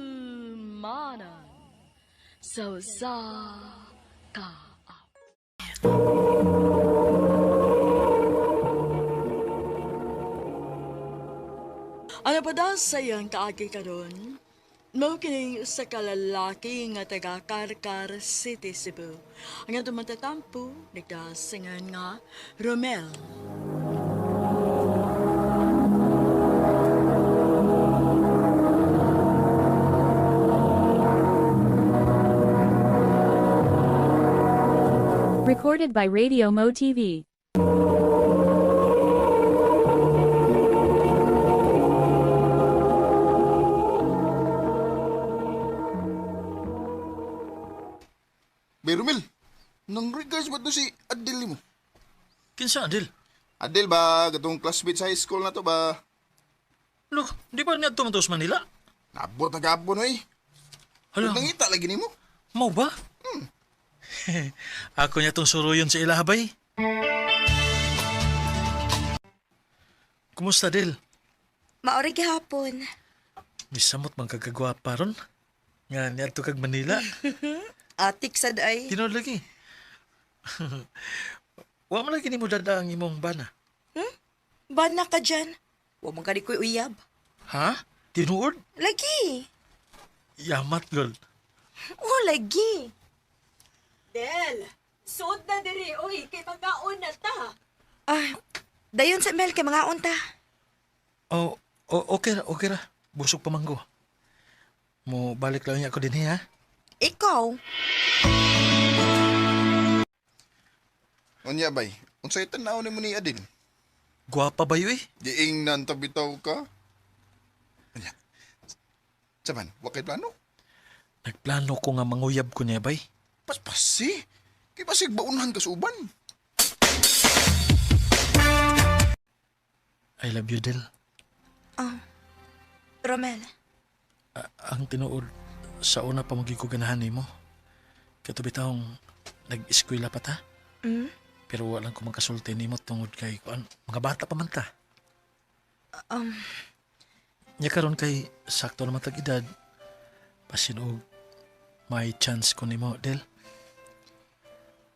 Handumanan sa usa ka Ano pa daw sa iyang kaagi karon? Mao kining usa ka lalaki nga taga Carcar City, Cebu. Ang atong matatampo, nagdasingan nga Romel. Recorded by Radio Mo TV. Bay Romel, nang regards ba to si Adel mo? Kinsa, Adil? Adel ba, katong classmate sa high school na to ba? Look, di ba niya tumatos Manila? Nabot na gapon oy. Hala, Nangita lagi nimo. mau ba? Ako niya tong suruyon sa ilahabay. Kumusta, Adil? Maori gihapon. Misamot man kagagwapa ron. Nga, niadto kag Manila. Atik sad ay. Tinuod lagi. Wa man lagi nimo dada ang imong bana. Bad na ka dyan. Wa man gani ko'y uyab. Ha? Tinuod? Lagi. Yamat, girl. Oh, lagi. Del, suod na diri, oy, kay magaon na ta. Ah, dayon sa Mel kay mga unta. Oh, oh, okay ra, okay ra. Busog pa manggo. Mo balik lang niya ako din ha. Ikaw. Unya bay, unsay tan-aw nimo ni Adel? Gwapa ba yun eh? Giingnan ta bitaw ka. Unya. Saban, wa kay plano? Nagplano ko nga manguyab ko niya, bay. Paspasi. Kay basig baunhan ka sa uban. I love you, Del. Romel. Ang tinuod, sa una pa magiging ko ganahan nimo. Kato bitawng nag-eskwela pa ta. Mm? Pero wala ko magkasulti nimo tungod kay kuan, mga bata pa man ta. Um, Nya karon kay sakto naman tag edad. Basin og may chance ko nimo, Del.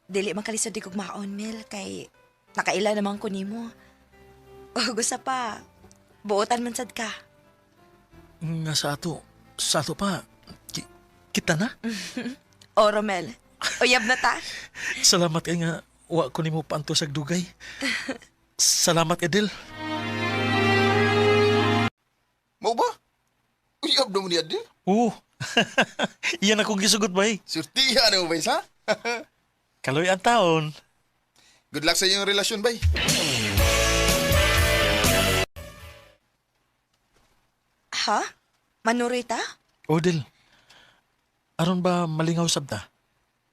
Dili man kalisod di kog maon, Mel, kay nakaila naman ko nimo. Oh, gusto pa. Buotan man sad ka. Nga sa ato pa, kita na. Oh, Romel. Uyab na ta. Salamat kay nga wa ko nimo paantos ag dugay. Salamat Edel. Mao ba? Uyab na mo ni Adel? Oo. Iyan akong gisugot bay. Surtihan nimo bay sa? Kaloy ang taon. Good luck sa iyong relasyon bay. Ha? Manuroy ta? Odil. Aron ba malingaw sabta?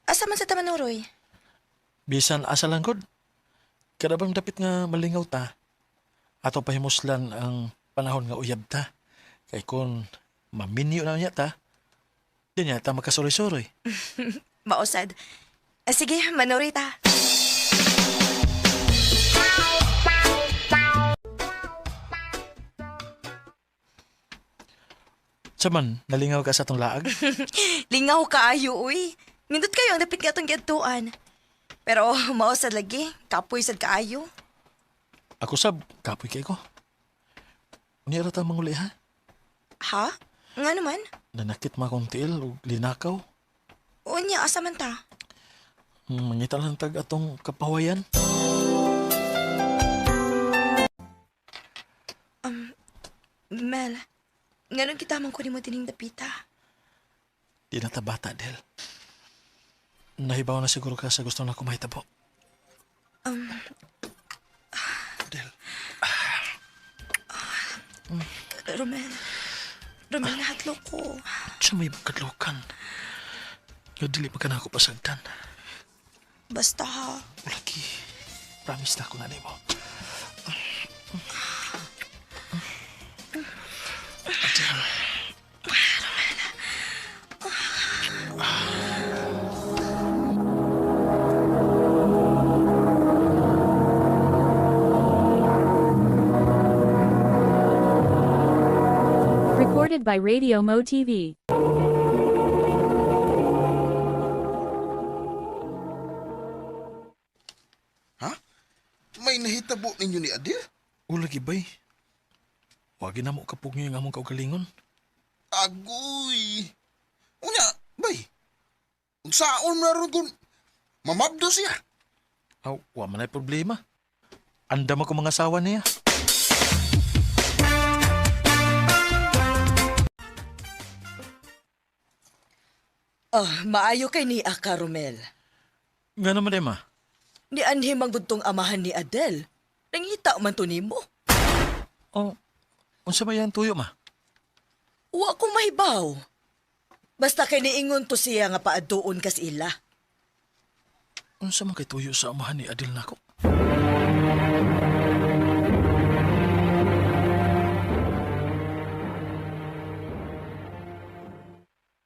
Asa man sa ta manuroy? Bisan asa lang gud. Kada bang dapit nga malingaw ta? Ato pahimuslan ang panahon nga uyab ta. Kay kon maminyo na niya ta, di niya ta makasuroy-suroy. Mausad. Ah, sige, manuroy ta. Saman, nalingaw ka sa atong laag? Lingaw kaayo, uy. Nindot kayo ang dapit nga atong giadtuan. Pero mausad lagi, kapoy sad kaayo. Ako sab, kapoy kay ko. Unya ra ta manguli ha? Ha? Nga naman? Nanakit ma akong tiil ug linakaw. Unya, asa man ta? Mangita lang tag atong kapawayan. Mel, nganong kita man ko nimo dining dapita? Di na ta bata, Del. Nahibaw na siguro ka sa gusto na kumahitabo. Del, Romel, Romel, nahadlok ko. siya may kadlukan. Nga dili pa ka na ako pasagdan. Basta ha. Lagi, promise na ako na nimo. Del. Recorded Recorded by Radio Mo TV. Ha? May nahitabo ninyo ni Adil? Ulagi bay. Wagi na mo kapugyo yung among kaugalingon. Agoy! Unya, bay. Unsaon na ron kung mamabdo siya? Aw, wa man ay problema. Andam ako mga asawa niya. Oh, maayo kay ni Aka Romel. Nga naman eh, ma. Ni anhi manggudtong amahan ni Adele. Nangita man to nimo. Oh, unsa ba yan tuyo, ma? Wa ko mahibaw. Basta kay niingon to siya nga paaduon kas ila. Unsa man kay tuyo sa amahan ni Adil nako?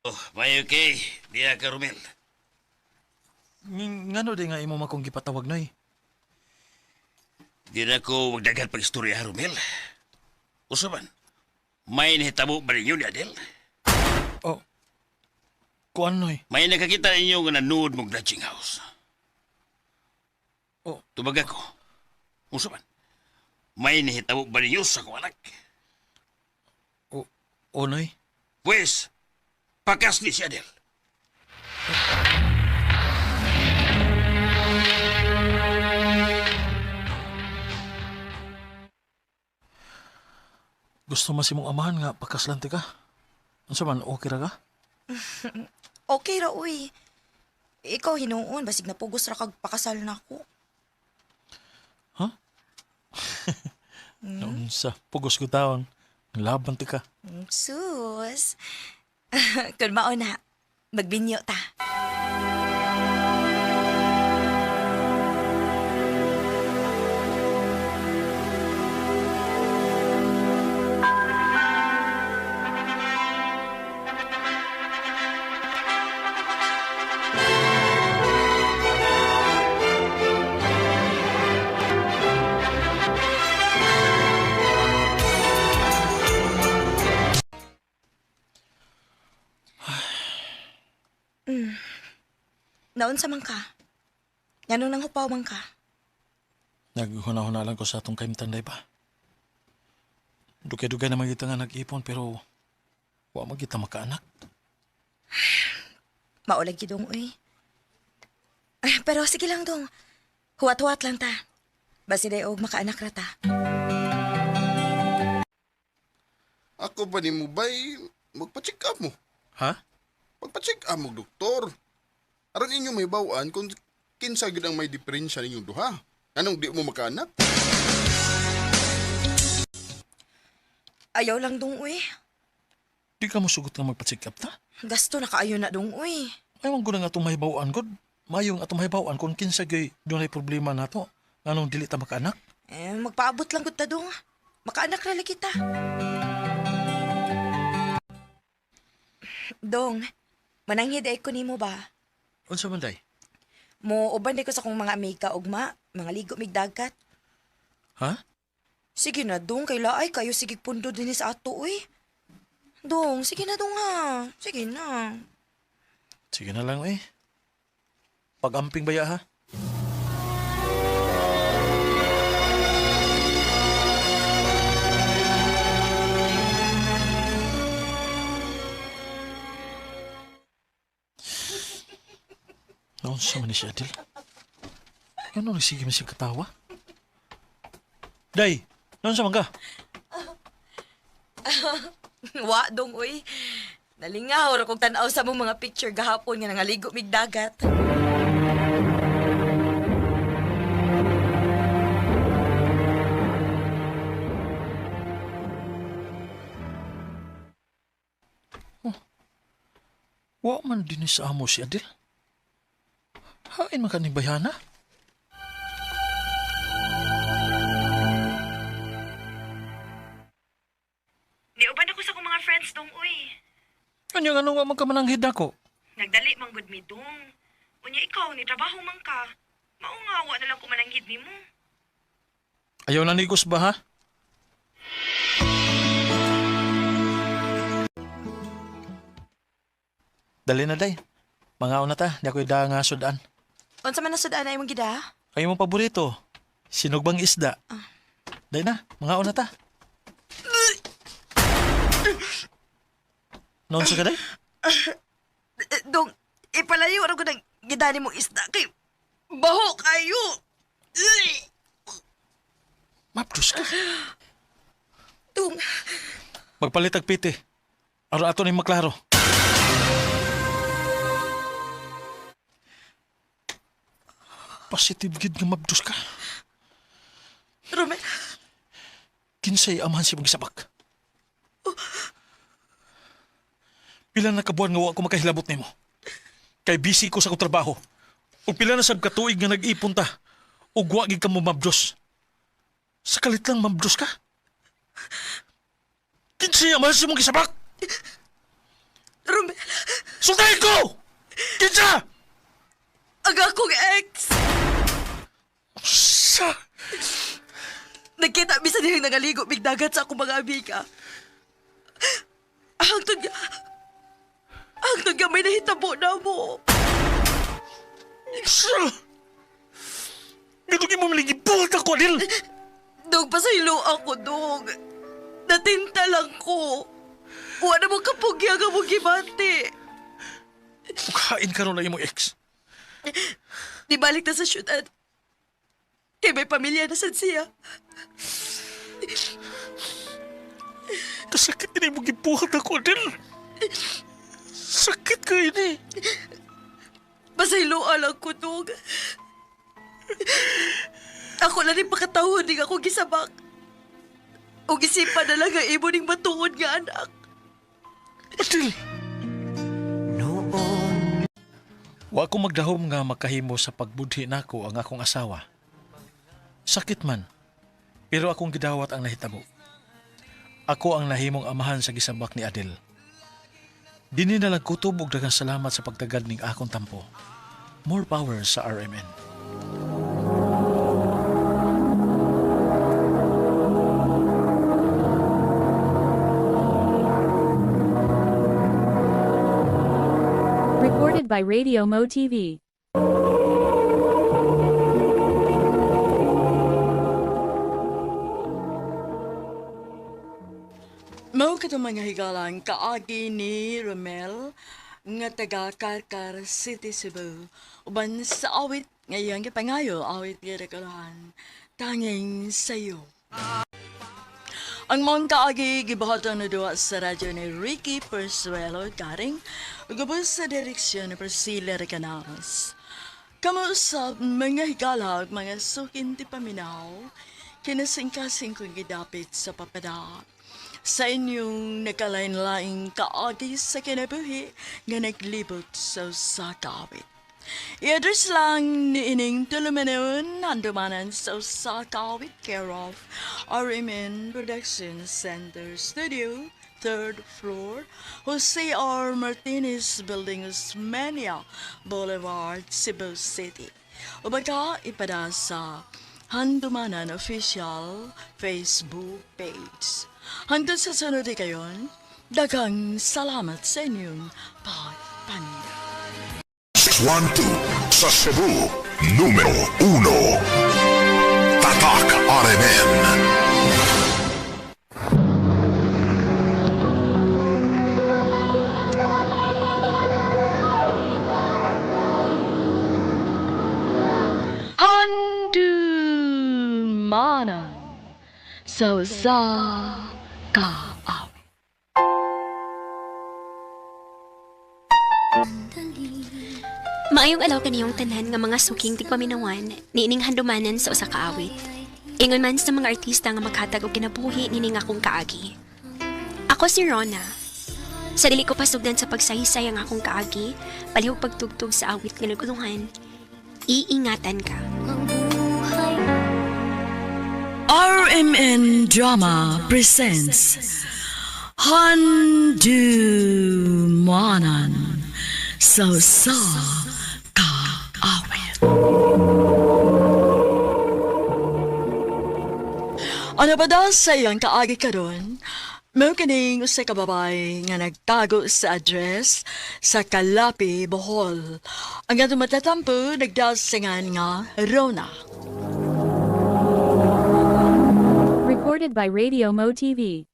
Oh, may okay. Diya ka, Romel. Ngano di nga imo makong gipatawag noy? Di na ko magdagan pag-istorya, Romel. Usaban, may nahitabo ba ninyo ni Adel? Oh. Kuan noy. May nakakita ninyo nga nanood mong lodging house. Oh. Tubag ako. Usaban, may nahitabo ba ninyo sa akong anak? O, oh, noy. Pwes, pakas ni si Adel. Gusto man si mong amahan nga pakaslan ti ka. Unsa man okay ra ka? Okay ra uy. Ikaw hinuon basig napugos ra kag pakasal nako. Ha? Unsa pugos ko taon. Laban ti ka. Sus. Kun mao na, magbinyo ta. Naunsa man ka? Nganong nanghupaw man ka? Naghuna-huna lang ko sa atong kaimtanday ba. Dugay-dugay na kita nga nag-ipon pero wa man kita makaanak. Maulag gidong uy. Ah, pero sige lang dong. Huwat-huwat lang ta. Basi day og makaanak ra ta. Ako ba ni mo, bay? Magpa-check up mo. Ha? Magpa-check up mo, doktor. Aron inyo may bawaan kung kinsa gid ang may diferensya ninyong duha. Anong di mo makaanak? Ayaw lang dong uy. Di ka mosugot nga magpa-check up ta? Gasto na kaayo na dong uy. Ayaw ko na nga atong mahibawaan god. Mayong atong mahibawaan kung kinsa gyud dunay problema nato. Nganong dili ta makaanak? Eh, magpaabot lang gud ta dong. Makaanak ra lagi ta. Dong, mananghid ay ko nimo ba? Unsa man day? Mo uban day ko sa akong mga amiga ugma, mga ligo mig dagat. Ha? Sige na dong, kay laay kayo sige pundo dinhi sa ato uy. Dong, sige na dong ha. Sige na. Sige na lang eh. Pag-amping baya ha? Naunsa man ni si Adel? Ano nagsige man siya katawa? Day, naunsa man ka? Wa dong uy. Nalingaw ra kog tan-aw sa mong mga picture gahapon nga nangaligo mig dagat. Wa man din sa amo si Adel. Hain man ka ni bayana? Niuban ako sa akong mga friends dong uy. Ano nga nung wa man ka mananghid ako? Nagdali man gud mi dong. Unya ikaw ni trabaho man ka. Mao nga wa na lang ko mananghid nimo. Ayaw na nigos ba ha? Dali na, day. Mga una ta, di ako'y da nga sudan. Unsa man ang sudan na imong gida? Kayo mong paborito, sinugbang isda. Day na, mga una ta. Noon sa ka, day? Dong, ipalayo ra ko ng gida nimo isda kay baho kayo. Mapdos ka. Dong, Magpalit og piti. Aron ato ni maklaro. Positive gid nga mabdos ka. Romel, Kinsay amahan si magisabak. Pila na kabuan nga wa ko makahilabot nimo. Kay busy ko sa akong trabaho. Ug pila na sab ka tuig nga nag-ipon ta. Ug wa gid ka mo mabdos. Sa kalit lang mabdos ka. Kinsay amahan si mong gisabak. Romel, Sultahin ko! Kinsa! ang akong ex. Sa! Nagkita bisan dihang nangaligo mig dagat sa akong mga amiga. Hangtod nga, hangtod nga may nahitabo na mo. Sa! Ganun mo maligipot ako, Adil! Dog, pasaylo ako, dog. Natinta lang ko. Wala mo kapugya nga mo gibati. Mukhain ka ron na imong ex. Di balik na sa syudad. Kay may pamilya na sad siya. Kasakit din imong gibuhat ako, Adil! Sakit ka ini. Pasaylo lang ko, dog. Ako lang rin pakatawon din ako gisabak. O gisipan na lang ang imo ning matuod nga anak. Adil! Wa ko magdahom nga makahimo sa pagbudhi nako ang akong asawa. Sakit man, pero akong gidawat ang nahitabo. Ako ang nahimong amahan sa gisabak ni Adel. Dini na lang kutob og daghang salamat sa pagtagad ning akong tampo. More power sa RMN. Recorded by Radio Mo TV. Mao katong mga higalang kaagi ni Romel nga taga Carcar City, Cebu. Uban sa awit nga iyang gipangayo, awit nga rekalahan, tanging sayo. Ang mong kaagi gibuhaton na duwa sa radyo ni Ricky Persuelo Garing ug ubos sa direksyon ni Priscilla Recanales. Kamuusap mga higala ug mga sukin ti paminaw, kinasingkasing kong gidapit sa papada. Sa inyong nakalain-laing kaagi sa kinabuhi nga naglibot sa usa ka awit. I-address lang ni ining tulumanon handumanan sa usa ka awit, care of RMN Production Center Studio, 3rd floor, Jose R. Martinez Building, Osmeña Boulevard, Cebu City. O baka ipada sa Handumanan Official Facebook page. Hanggang sa sunod kayon, daghang salamat sa inyong pagpaminaw. 612 sa Cebu, numero 1. Tatak RMN. Handumanan sa usa ka awit. Maayong alaw kaniyong tanan nga mga suking tigpaminawan niining handumanan sa usa ka awit. Ingon man sa mga artista nga maghatag og kinabuhi nining akong kaagi. Ako si Rona. Sa dili ko pasugdan sa pagsaysay ang akong kaagi, palihog pagtugtog sa awit nga nagulungan, iingatan ka. RMN Drama presents Handumanan sa usa ka awit. Ano ba daw sa iyang kaagi karon? Mao kining usa ka babae nga nagtago sa address sa Calape, Bohol. Ang atong matatampo nagdasingan nga Rona. Recorded by Radio Mo TV.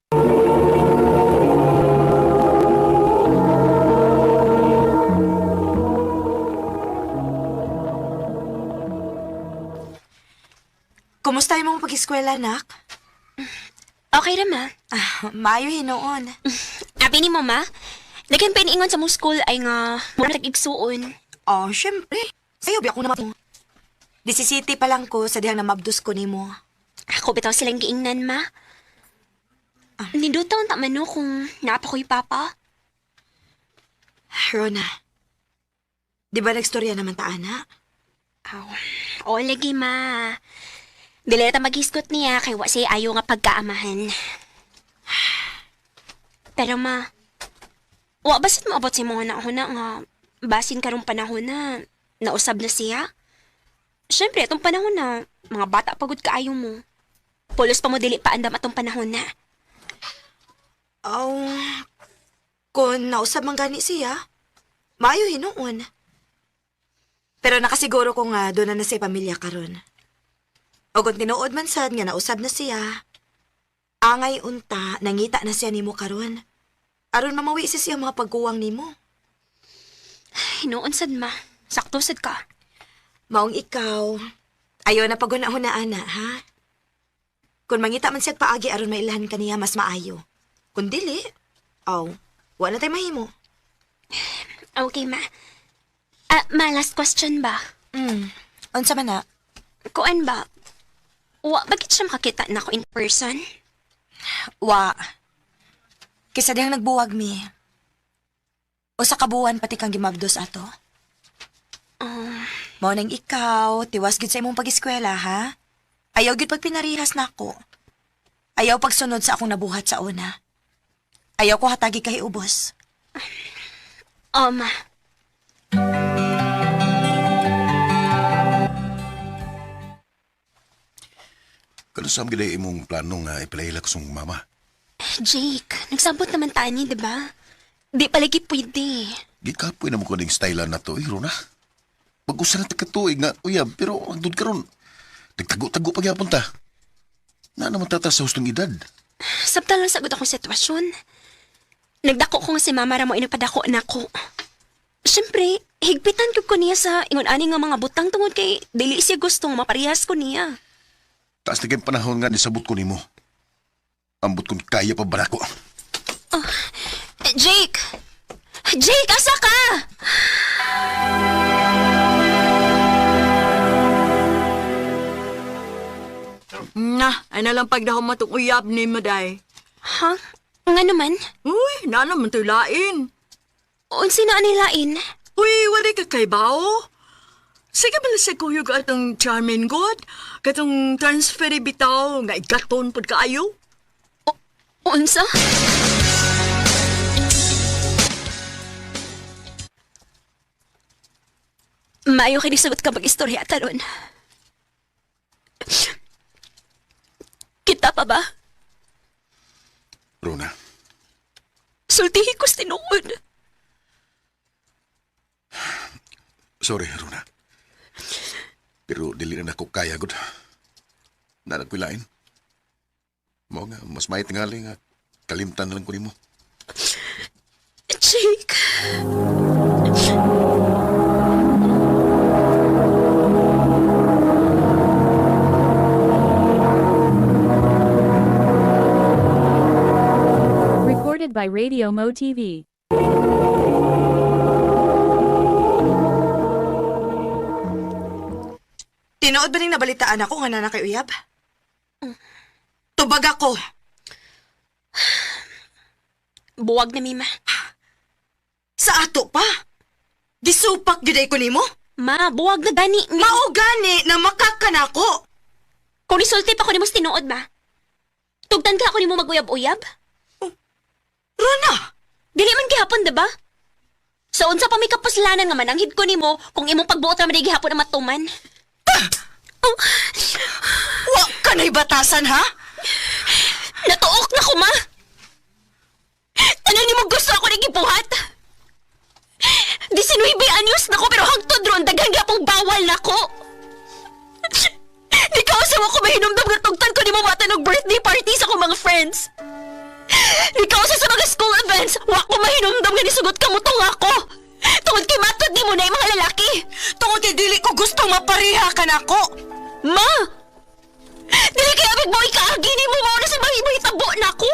Kumusta imong pag-eskwela, nak? Okay ra, ma. Ah, maayo hinuon. Abi ni mo, ma. Daghan pa iniingon sa mong school ay nga mura tag-igsuon. Oh, syempre. Sayo, biya ko naman. Disisiti pa lang ko sa dihang namabdos ko nimo. Ako bitaw silang giingnan, ma. Nindot taon ta man no kung naapa ko'y papa. Rona, di ba nagstorya naman ta, ana? Aw, oo lagi, ma. Dili na ta maghisgot niya kay wa siya ayaw nga pagkaamahan. Pero ma, wa basit moabot sa imong huna nga basin karong panahon na nausab na siya. Siyempre, atong panahon na mga bata pagod kaayo mo. Pulos pa mo dili pa andam atong panahon na. Oh, kung nausab man gani siya, maayo hinuon. Pero nakasiguro ko nga doon na na siya pamilya karon. O kung tinuod man sad nga nausab na siya, angay unta nangita na siya nimo karon. Aron mamawi si siya mga pagkuwang nimo. Hinuon sad ma. Sakto sad ka. Maong ikaw, ayaw na paghuna-huna ana, ha? Kung mangita man siya paagi aron mailahan kaniya mas maayo. Kung dili, aw, wa na tay mahimo. Okay, ma. Ah, ma, last question ba? Unsa man na? Kuan ba? Wa, bakit siya makakita na ako in person? Wa. Kaysa dihang nagbuwag mi. O sa kabuan pati kang gimabdos ato. Mao nang ikaw, tiwas gid sa imong pag-eskwela, ha? Ayaw gid pagpinarihas nako. Ayaw pagsunod sa akong nabuhat sa una. Ayaw ko hatagi kay ubos. Oh, ma. Kanusam gid imong plano nga ipalailak sa mama. Jake, nagsabot naman tani, di ba? Di palagi pwede. Gikapoy na mo ko ning style na to, eh, Rona. Pag-usa na katuig nga uyab, pero hangtod karon nagtago-tago pa gyapon ta. Na naman tata sa hustong edad. Sabta lang sagot akong sitwasyon. Nagdako ko nga si mama ra mo inagpadako na ko. Siyempre, higpitan ko niya sa ingon ani nga mga butang tungod kay dili siya gusto nga maparehas ko niya. Taas na kayong panahon nga nisabot ko nimo. Ambot kung kaya pa ba nako. Eh, Jake! Jake, asa ka? Na, ay nalang pagdahom matong uyab ni mo day. Ha? Nga naman? Uy, na naman to'y lain. Unsi na anilain? Uy, wala ka kay bao. Sige bala sa kuyog atong charming god. Katong transfer bitaw nga igaton pud kaayo. Unsa? Maayo kay nisagot ka mag-istorya taron. Kita pa ba? Rona, Sultihi ko sa tinuod. sorry Rona. Pero dili na nako kaya gud. Naa ko'y lain. Mao nga mas may tingali nga kalimtan na lang ko nimo. Jake. Recorded by Radio Mo TV. Tinuod ba ning nabalitaan ako nga nana kay uyab? Tubag ako. Buwag na mi, ma. Sa ato pa. Gisupak gyud ay ko nimo. Ma, buwag na gani. Mi. Mao gani na makaka nako. Kung nisulti pa ko nimo sa tinuod, ma. Tugtan ka ako nimo maguyab-uyab? Rona, Dili man gihapon, diba? So unsa pa may kapuslanan nga mananghid ko nimo kung imong pagbuot ra man di gihapon ang matuman. Oh, wa ka na'y batasan ha? natuok na ko, ma. Tanan nimo gusto ako ning gibuhat. 19 anyos na ko pero hangtod ron daghan gyapong bawal nako. Di ka usawa ko mahinumdum nga tugtan ko nimo matan og birthday party sa akong mga friends. Di ka usa sa mga school events, wa ko mahinumdum nga nisugot ka mo tong ako. Tungod kay matod nimo na yung mga lalaki. Tungod kay dili ko gusto mapareha ka nako. Ma! Dili kay abig mo ikaagi nimo mao na sa mahitabo nako.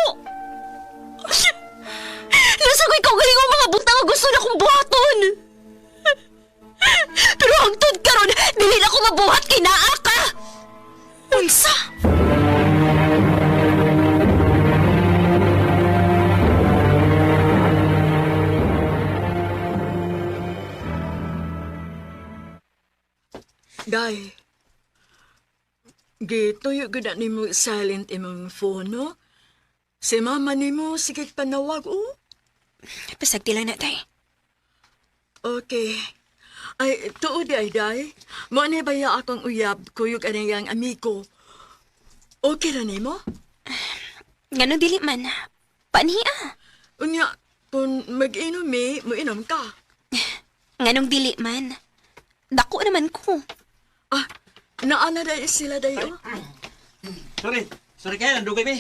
Nasa ko ikaw galing ang mga butang nga gusto na kong buhaton. Pero hangtod karon, dili na ko mabuhat kay naa ka. Unsa? Day, gituyo gud na nimo silent imong phone, no? Si mama nimo sige panawag, oh. Pasagdi lang na, tay. Okay. Ay, tuod ay, day. Mo ni baya akong uyab, kuyog anang amigo. Okay ra nimo? Ngano dili man. Paanhi ah. Unya, kung mag-inom eh, moinom ka. Nganong dili man. Dako naman ko. Ah, naana day sila day, oh. Sorry kayo, nandugay mi.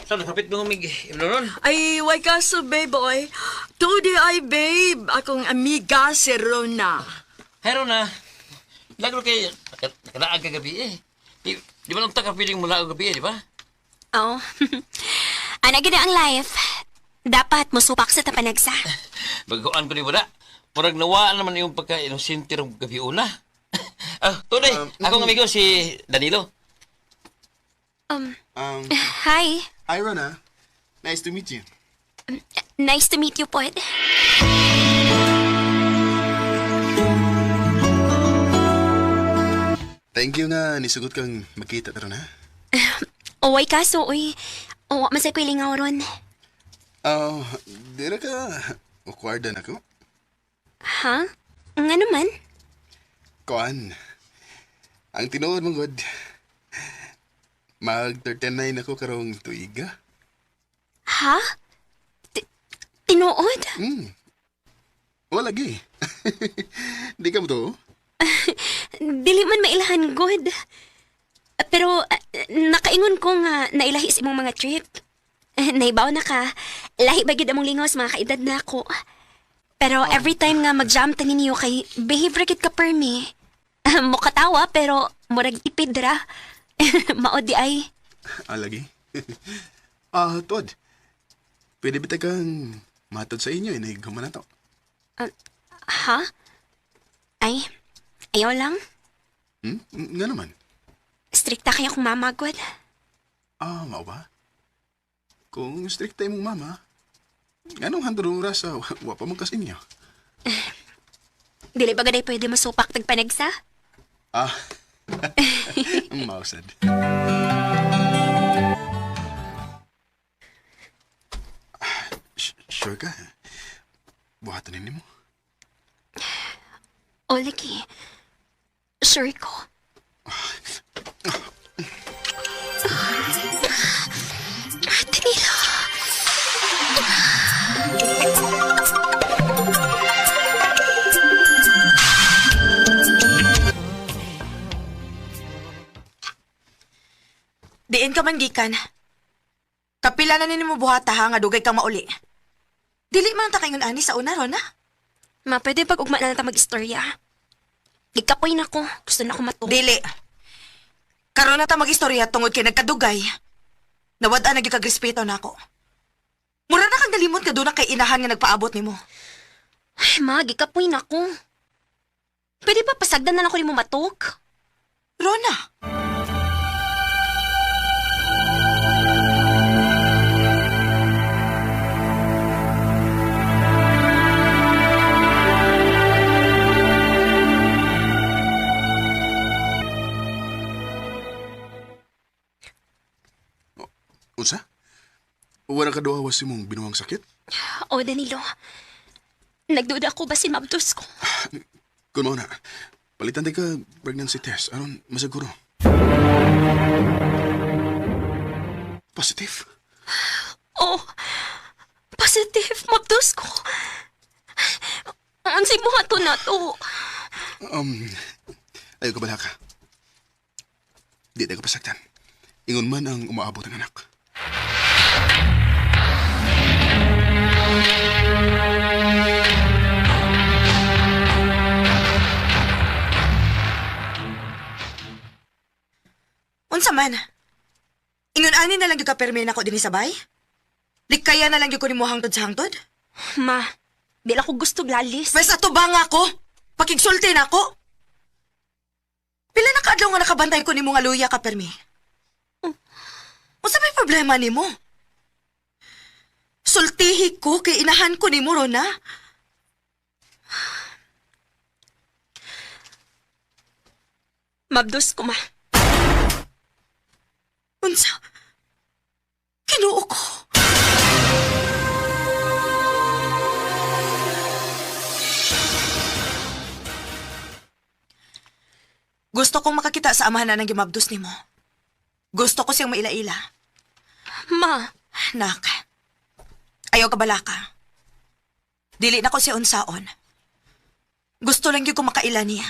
Sa napapit mo mig imnoron. Ay, way kaso, babe, boy. Tuod ay, babe, akong amiga si Rona. Hi, Rona. Lagro kay nakadaag kagabi eh. Di ba lang ta ka feeling mo laog gabi eh, di ba? Oo. Ana gid ang life. Dapat mosupak sa tapanagsa. Baguan ko ni wala. Murag nawaan naman yung pagka-inosente rong gabi una. Ah, tunay, akong amigo si Danilo. Hi. Hi, Rona. Nice to meet you. Nice to meet you, Pod. Thank you nga nisugot kang magkita ta, Rona. Oway kaso, uy. Owa man sa ko'y lingaw ron. Oh, dira ka awkward na ako. Ha? Nga naman? Kuan. Ang tinuod mo god. Mag 39 ako karong tuiga. Ha? Tinuod? Wala gi. Di ka mo to? Dili man mailhan, good. Pero nakaingon ko nga nailahi sa imong mga trip. Naibaw na ka. Lahi ba gid among lingaw sa mga kaedad na ako. Pero every time nga mag-jam ta ninyo kay behave ra gid ka permi. Mukatawa pero murag tipid ra. Mao di ay. Ah, lagi. Tod. Pwede ba kang matod sa inyo? Inahigama na to. Ha? Ay, ayaw lang. Hmm? Nga naman. Strikta kaya kong mama, God. Ah, mao ba? Kung strikta imong mama, anong handro oras sa wa pa man kas inyo? Dili ba gaday pwede masupak tagpanagsa? Ah. Mausad. Sure ka? Buhatan nimo. O, lagi. Sure ko. Danilo. Diin ka man gikan. Kapila na nimo buhata ha nga dugay kang mauli. Dili man ta kaingon ani sa una ron ha. Ma, pwede pag ugma na lang ta mag-istorya. Gikapoy na ko. Gusto na ko matulog. Dili. Karon na ta mag-istorya tungod kay nagkadugay. Nawad-an na gyud kag respeto nako. Mura na kang nalimot nga doon kay inahan nga nagpaabot nimo. Ay, ma, gikapoy na ko. Pwede ba pasagdan na lang ko nimo matok? Rona. Unsa? Wala ka duha was imong binuhang sakit? O, Danilo. Nagduda ako ba si mabdos ko? Kung mao na, palitan ka pregnancy test aron masiguro. Positive? Oh, positive. Positive, mabdos ko. Unsay buhaton na to? Ayaw ka balaka. Di tayo kapasaktan. Ingon man ang umaabot ang anak. Unsa man? Ingon ani na lang gyud ka permi nako dinhi sa bay? Likaya na lang gyud ko nimo hangtod sa hangtod? Ma, di lang ko gusto lalis. Pwes ato ba nga ako? Pakigsulti na ako? Pila na kaadlaw nga nakabantay ko nimo nga luya ka permi? Unsa may problema nimo? Sultihi ko kay inahan ko nimo Rona. Mabdos ko, ma. Unsa? Kinuo ko. Gusto kong makakita sa amahan na ng gimabdos nimo. Gusto ko siyang maila-ila. Ma, Nak, ayaw ka balaka. Dili na ko siya unsaon. Gusto lang gyud ko makaila niya.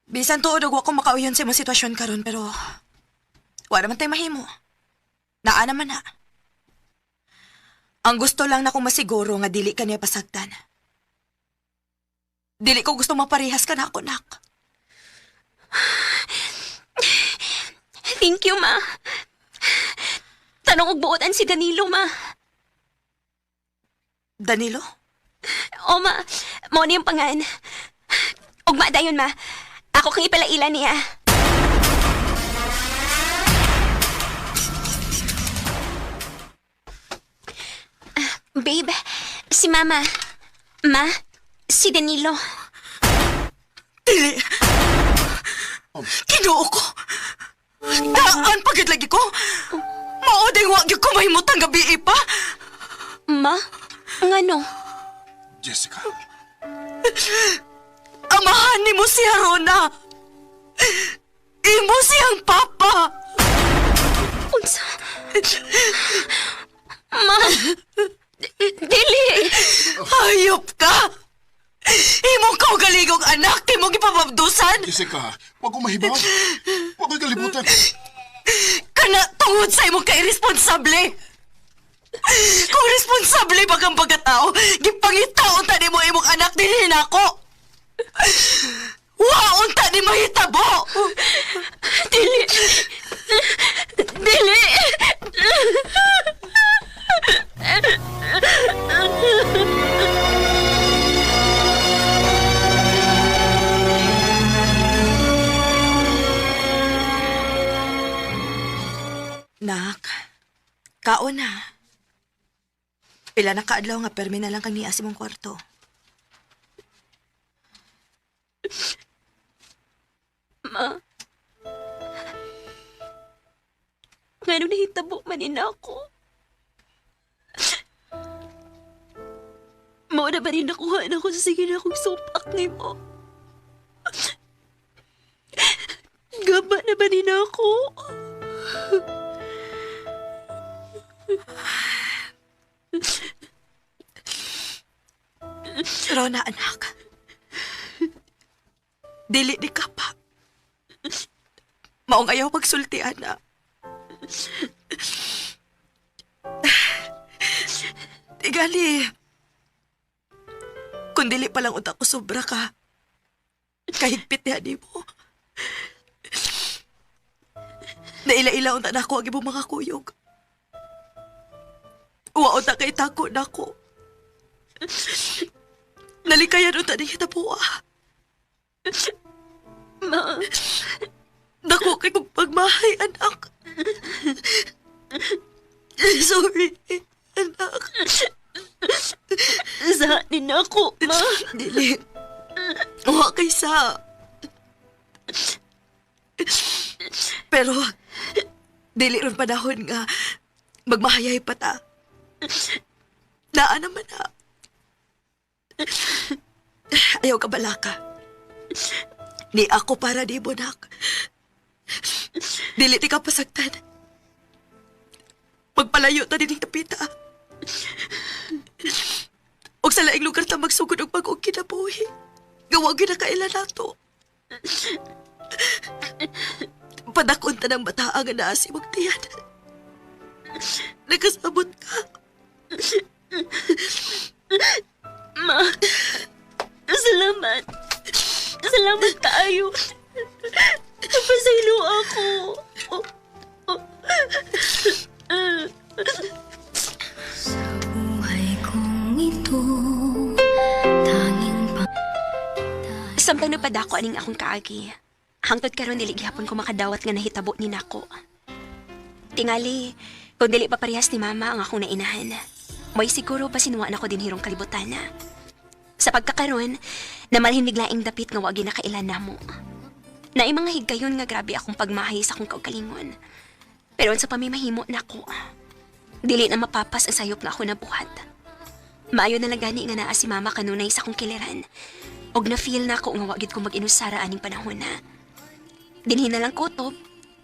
Bisan tuod og wa ko makauyon sa imong sitwasyon karon pero wa naman tay mahimo. Naa naman na. Ang gusto lang na kong masiguro nga dili ka niya pasagtan. Dili ko gusto maparehas ka na ako, nak. Thank you, ma. Tanong og buotan si Danilo, ma. Danilo? O, ma. Mao ni yung pangan. Ugma dayon, ma. Ako kang ipalaila niya. Babe, si Mama. Ma, si Danilo. Dili. Kinuo ko. Daan pagid lagi ko. Mao ding wa gyud ko mahimutang gabi pa. Ma, ngano? Jessica. Amahan nimo si Harona. Imo siyang papa. Unsa? Ma, dili. Hayop ka. Imong kaugaligong anak, imong gipababdusan. Jessica, wag ko mahibaw. Wag ko'y kalibutan. Kana tungod sa imong kairesponsable. Kung responsable ba kang pagkatao, gipangitaon ta nimo imong anak dinhi nako. Waon ta ni mahitabo. Dili. Dili. Nak, kaon na. Pila na kaadlaw nga permi na lang kang niya sa imong kwarto. Ma. Ngano nahitabo man ni ako? Mao na ba rin nakuha na ko sa sige na akong supak ni mo? Gaba na ba rin ako? Rona, anak. Dili di ka pa. Maong ayaw pagsulti, anak. Tigali. Kung dili pa lang unta ko sobra ka, kahigpit niya di mo. Naila-ila unta na ako ang imong mga kuyog. Wa unta kay tako na ako. Nalikayan unta niya tapuwa. Ma, Dako kay kong pagmahay, anak. Sorry, anak. sa din ako, ma. Dili. Wa kay sa. Pero, dili ron panahon nga magmahayay pa ta. Naa naman na. Ayaw ka balaka. Ni ako para di mo, nak. Dili ti ka pasagtan. Magpalayo ta dinhing dapita. Og sa laing lugar ta magsugod og bag-ong kinabuhi. Gawa gyud na kaila nato. Padakon ta ng bataa nga naa si imong tiyan. Nakasabot ka. Ma, salamat. Salamat kaayo. Napasaylo ako. Samtang napadako aning akong kaagi. Hangtod karon dili gihapon ko makadawat nga nahitabo ni nako. Tingali, kung dili pa parehas ni mama ang akong nainahan. May siguro basin wa na ko din hirong kalibutan na. Sa pagkakaron, namalhin biglaing dapit nga wagi na kailan namo. Naay mga higayon nga grabe akong pagmahay sa akong kaugalingon. Pero unsa pa may mahimo nako. Dili na mapapas ang sayop nga ako nabuhat. Maayo na lang gani nga naa si mama kanunay sa akong kiliran. Og na-feel na ako nga wa gyud ko mag-inusara aning panahon na. Dinhi na lang kutob.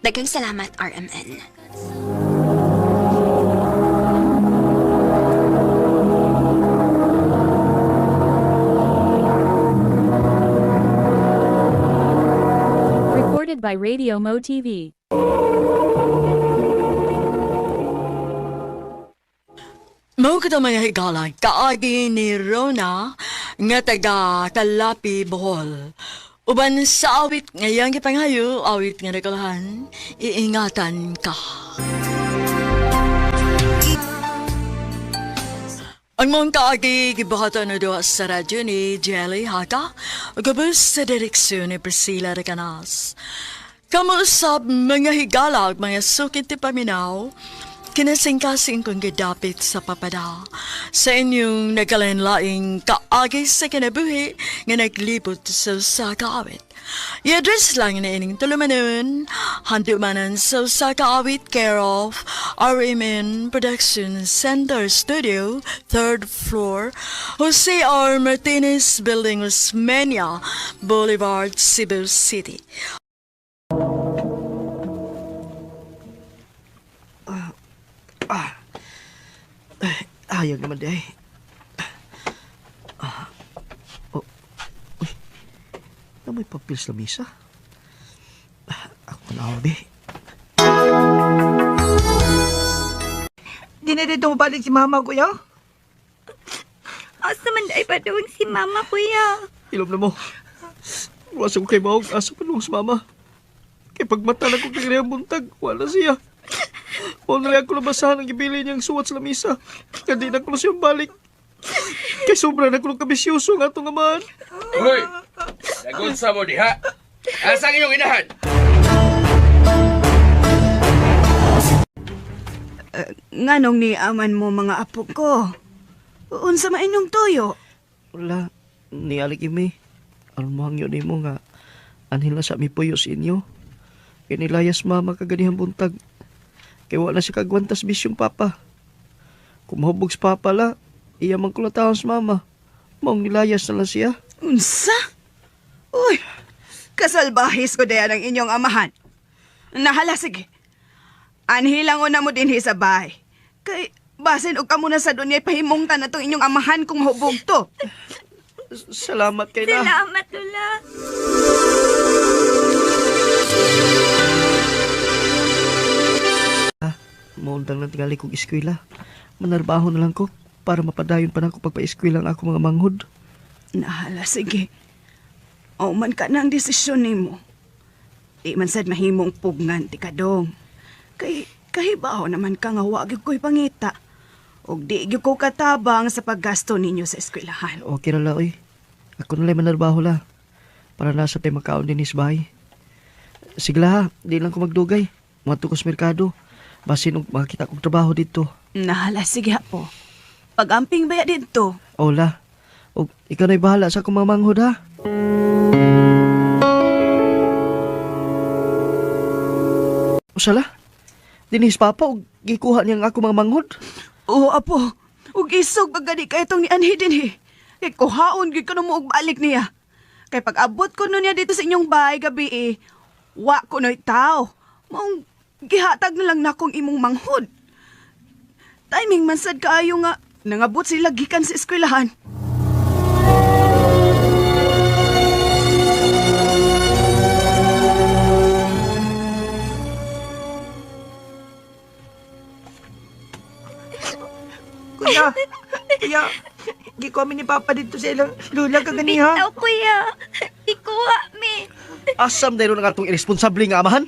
Daghang salamat, RMN. Recorded by Radio Mo TV. Mao kita mga higala, kaagi ni Rona nga taga Kalapi, Bohol. Uban sa awit ngayang gipanghayo, awit nga nagkalahan, iingatan ka. Ang mong kaagi gibuhatan na duha sa radyo ni Jelly Haka, gabos sa direksyon ni Priscilla Recanas. Kamuusap mga higala ug mga sukit ti paminaw, kinasingkasing kong gidapit sa papada sa inyong nagkalain-laing kaagi sa kinabuhi nga naglibot sa usa ka awit. I-address lang na ining tulumanon, handumanan sa usa ka awit, care of RMN Production Center Studio, 3rd floor, Jose R. Martinez Building, Osmeña Boulevard, Cebu City. Ayaw naman di ay. Oh, uy. Na may papel sa misa. Ako na be. Di na dito mabalik si mama, kuya. Asa man ay padung si mama, kuya. Ilom na mo. Wasa ko kay Maog, asa pa nung si mama. Kay pagmata na ko kay buntag, wala siya. Wala na ako labasahan ang gibili niyang suwat sa lamisa. Kaya di na ko na siyang balik. Kay sobra na ko ng kabisyoso ang atong amahan. Hoy! Nagunsa mo diha? Asa ang inyong inahan? Nganong ni aman mo mga apo ko? Unsa man inyong tuyo? Wala, nialik imi. Aron mo hangyo nimo nga anhila sa mi puyo sa inyo. Kay nilayas mama kaganihang buntag. Kay wala siya kagwantas bisyong papa. Kumahubog sa papa la, iya man kulatahon sa mama. Maong nilayas na lang siya. Unsa? Uy, kasalbahis ko dayan ang inyong amahan. Nahala, sige. Anhilang una mo dinhi sa bahay. Kay basin og kamo na sa dunyay pahimungtan na tong inyong amahan kung mahubog to. Salamat kay na. Salamat, Lola. Maundang lang tingali kong eskwela. Manarbaho na lang ko para mapadayon pa na ako pagpa-eskwela ang ako mga manghod. Nahala, sige. O man ka na ang desisyon nimo. Di man sad mahimong pugngan ti kadong. Kay kahibaw naman ka nga wa gyud ko'y pangita. Og di gyud ko katabang sa paggasto ninyo sa eskwelahan. Okay ra la, oy. Ako na lang manarbaho la. Para nasa tayo makaon din sa bahay. Sige la, ha. Di lang ko magdugay. Muadto ko sa merkado. Basin og makakita kong trabaho dito. Nahala, sige po. Pag-amping baya dito. Ola. Og ikaw na'y bahala sa akong mga manghod ha. Usala. Dinis papa og gikuha niya ang ako mga manghod. Oo, apo. Ug isog pag gani kay itong ni Anhi dinhi. Kay kuhaon gyud kuno mo og balik niya. Kay pag abot ko no niya dito sa inyong bahay gabi eh, wa ko no'y tao. Maong gihatag na lang nakong imong manghod. Timing man sad kaayo nga nangabot sila gikan sa eskwelahan. Kuya, kuya, di ko kami ni Papa dito sa ilang lula kaganiha. Bitaw, kuya. Ikuha mi. Asam dahil nga atong irresponsable nga amahan?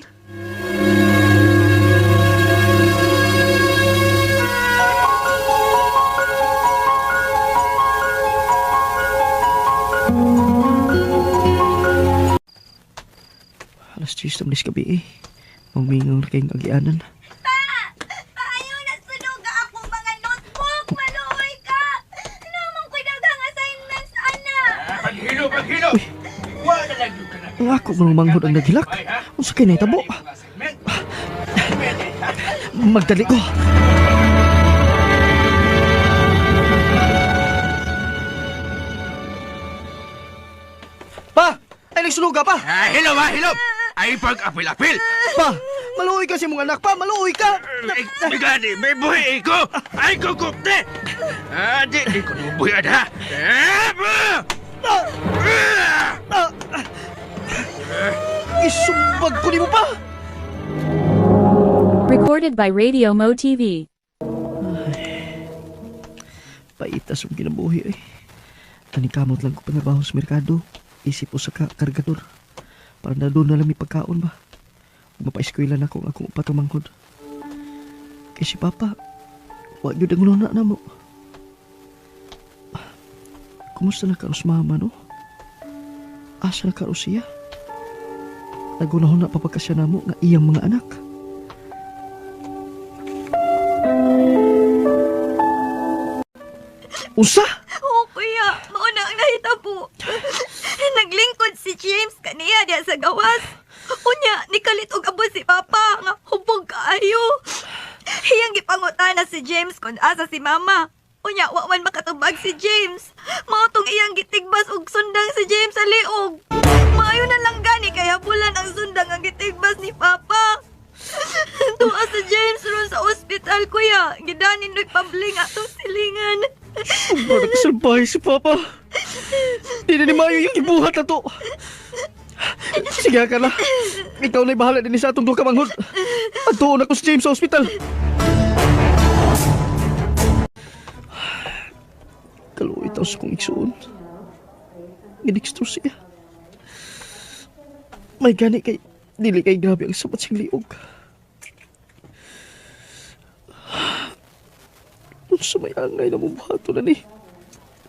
Alas 10 na gabi eh. Magmingaw na kayong agianan. Pa! Paayo na sunog ako mga notebook! Maluoy ka! Namang ko'y daghang assignments, ana! Paghilo, paghilo! Wala lang yung ka na. Ang ako nga manghod ang naghilak. Unsa kay nahitabo? Magdali ko. Pa! Ay, nagsunuga pa! Ah, hilom ha, hilom! Ay pag-apil-apil! Pa! Maluoy ka si mong anak pa! Maluoy ka! Bigani, may buhi ko! Ay kukupte! Ah, di ko buhi ha! Isumbag ko nimo pa! Recorded by Radio Mo TV. Paitas ang kinabuhi ay. Tanikamot lang ko panabaho sa merkado. Isip o sa kargador. Para na doon na lang may pagkaon ba. Mapaeskwela na akong akong upatumangkod. Kay si Papa, wag yun ang luna na mo. Kumusta na karos mama, no? Asa na karos siya? Nagunahon na papagkasya na mo nga iyang mga anak. Unsa? Oo, kuya. Mauna ang nahitabo. Naglingkod si James kaniya diya sa gawas. Unya, nikalit og abot si Papa nga hubog kaayo. Hiyang gipangutana si James kung asa si Mama. Unya, wa man makatubag si James. Mao tong iyang gitigbas og sundang si James sa liog. Maayo na lang gani kay habulan ang sundang ang gitigbas ni Papa. Tuwa si James ron sa ospital, kuya. Gidanin no'y pabling atong silingan. Sobra nagkasalbahe si Papa. Di na ni Mayo yung ibuhat na to. Sige, Carla. Ikaw na'y bahala din sa atong duha ka manghod. Adtuon ako si James sa ospital. Kaluoy taw sa kong igsuon. Ginikstro siya. May gani kay dili kay grabe ang sabat siyang liog. Unsa may angay na mabuhato na ni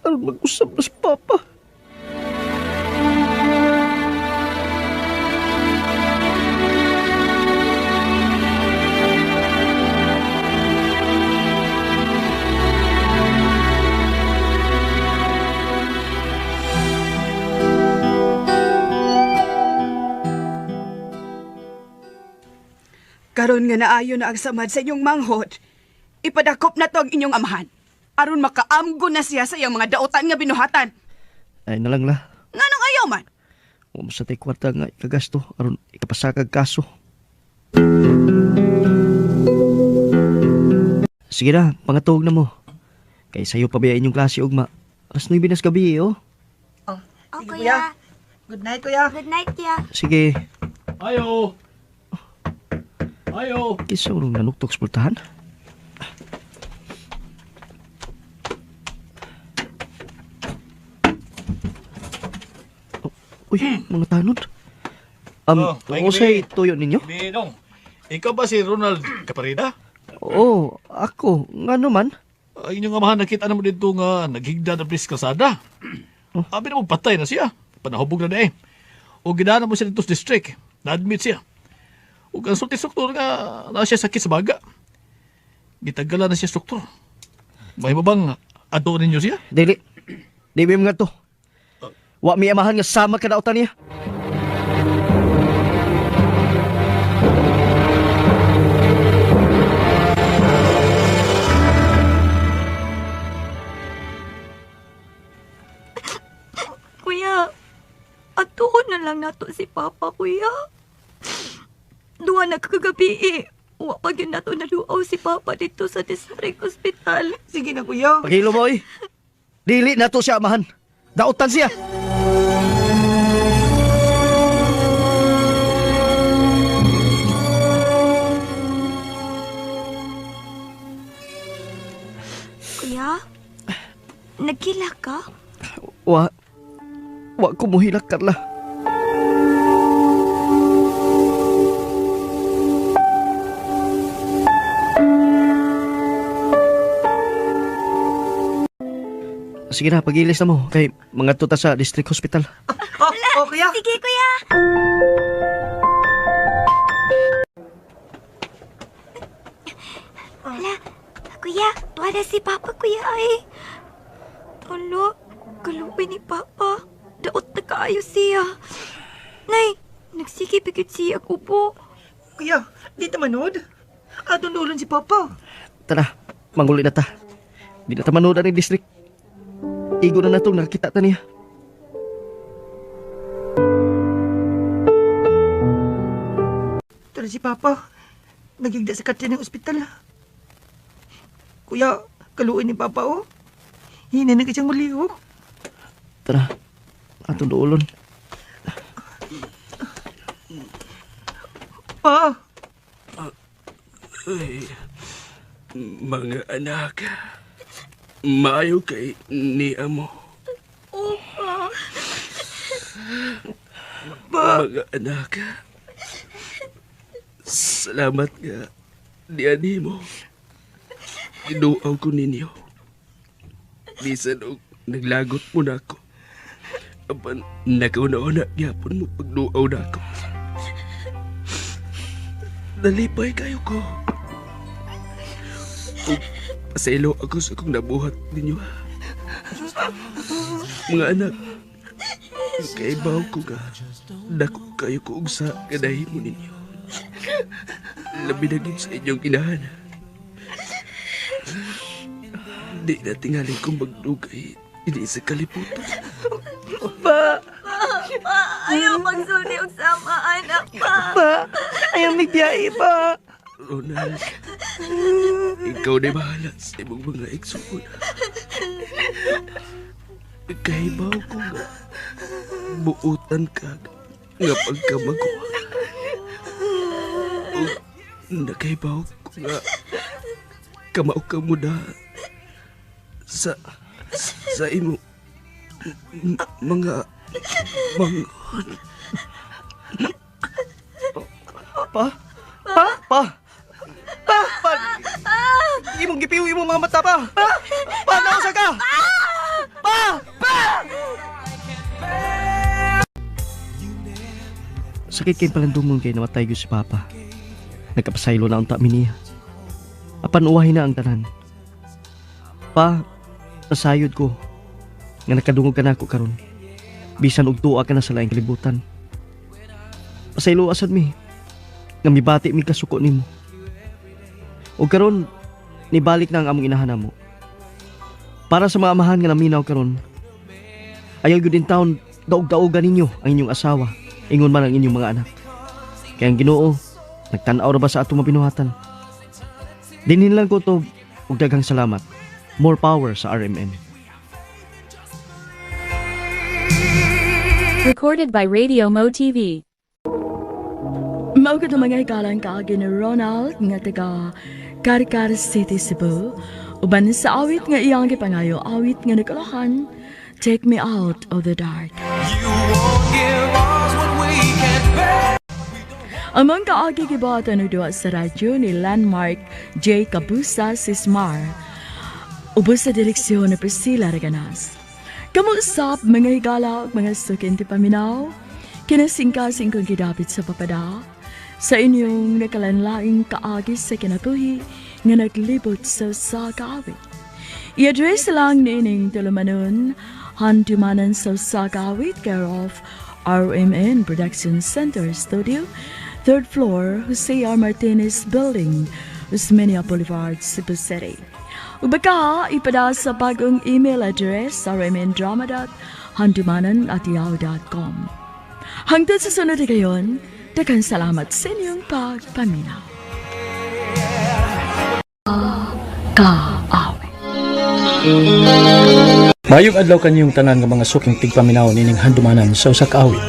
aron mag-usab na si Papa. Karon nga naayo na ang samad sa inyong manghod. Ipadakop na to ang inyong amahan. Aron makaamgo na siya sa iyang mga dautan nga binuhatan. Ay nalang la. Nganong ayaw man? Wa sa tay kwarta nga ikagasto aron ikapasakag kaso. Sige na, pangatuog na mo. Kay sayo pa biya inyong klase ugma. Alas 9 na sa gabi, oh. Oh, kuya. Good night, kuya. Good night, kuya. Sige. Ayo. Ayo. Kinsa urong nanuktok sa pultahan? Oh, uy, mga tanod. Oh, Unsay tuyo ninyo? Binong, ikaw ba si Ronald Caparida? Oo, ako. Nga naman. Inyong amahan nakita na mo dito nga naghigda na plis kalsada. Oh. Abi na mo patay na siya. Panahubog na na eh. O gidana mo siya dito sa district. Na-admit siya. O ang sulti struktur nga na siya sakit sa baga. Gitagalan na siya struktur. May bang ato ninyo siya? Dili. Di mi nga to. Wa mi amahan nga sama kadautan niya. Kuya, atuon na lang nato si Papa, kuya. Duha na kagabi eh. Wa pa gyud nato naduaw si Papa dito sa district hospital. Sige na, kuya. Pagilo mo, oy. Dili na to siya amahan. Dautan siya. Kuya, nagkila ka? Wa. Wa ko muhilak, Carla. Sige na, pagilis na mo. Kay mga tuta sa district hospital. Oh, kuya. Sige, kuya. Hala, kuya, tuwa na si Papa, kuya ay. Alo, kaluoy ni Papa. Daot na kaayo siya. Nay, nagsige pigit siya ubo. Kuya, di ta manood. Atong dulon si Papa. Tara, manguli na ta. Di na ta manood ani district. Igo na natong nakita ta niya. Tara si Papa. Nagigda sa katre ng ospital. Kuya, kaluoy ni Papa oh. Hina na siyang mulihok. Tara, atong duolon. Pa! Ay, mga anak, maayo kay ni amo. Opa. Mga anak, salamat nga diani mo. Giduaw ko ninyo. Bisan og naglagot mo na ako. Apan nakauna-una gyapon mo pagduaw na ako. Nalipay kayo ko. Ug pasaylo ako sa akong nabuhat ninyo. Mga anak, kaibaw ko nga dako kayo ko og sa kadahimo ninyo. Labi na gyud sa inyong inahan. Di na tingali kong magdugay ini sa kalibutan. Pa! Pa, ayaw magsulti og sama, anak, pa. Pa! Ayaw migbiyahe, pa! Ronald, ikaw na bahala sa imong mga igsuon. Kahibaw ko nga buutan ka nga pagkamaguwa. Ug nakahibaw ko nga kamao ka mo na sa imong mga manghod. Pa? Pa? Pa? Pa? Pa? Imong gipiw imong mga mata pa. Pa? Pa, nausa ka? Pa! Pa! Sakit kay palandumon kay namatay gyud si Papa. Nagkapasaylo na unta mi niya. Apan uwahi na ang tanan. Pa, nasayod ko nga nakadungog ka nako karon. Bisan og tuwa ka na sa laing kalibutan. Pasaylo asad mi nga mibati mi kasuko nimo. Og karon nibalik na ang among inahan namo. Para sa mga amahan nga naminaw karon, ayaw gyud in taon daog-daogan ninyo ang inyong asawa, ingon man ang inyong mga anak. Kaya ang Ginoo, nagtan-aw ra ba sa atong mabinuhatan? Dinhin lang ko to og daghang salamat. More power sa RMN. Recorded by Radio Mo TV. Mao kadto mga hikalang kaagi ni Ronald nga taga Carcar City, Cebu. Uban sa awit nga iyang gipangayo, awit nga nakalahan, Take Me Out of the Dark. Among kaagi gibuhatan og duwa sa radyo ni Landmark J. Cabusa Sismar. Ubos sa direksyon ni Priscilla Reganas. Kamusap mga higala ug mga sukin ti paminaw, kinasingkasing kong gidapit sa papada, sa inyong nakalanlaing kaagi sa kinabuhi nga naglibot sa usa ka awit. I-address lang niining tulumanon, handumanan sa usa ka awit, care of RMN Production Center Studio, 3rd floor, Jose R. Martinez Building, Osmeña Boulevard, Cebu City. Ug baka ipada sa bagong email address rmndrama.handumanan@yahoo.com. Hangtod sa sunod kayon, daghang salamat sa inyong pagpaminaw. Kaawit. Mayong adlaw kanyong tanan nga mga suking tigpaminaw nining handumanan sa usa ka awit.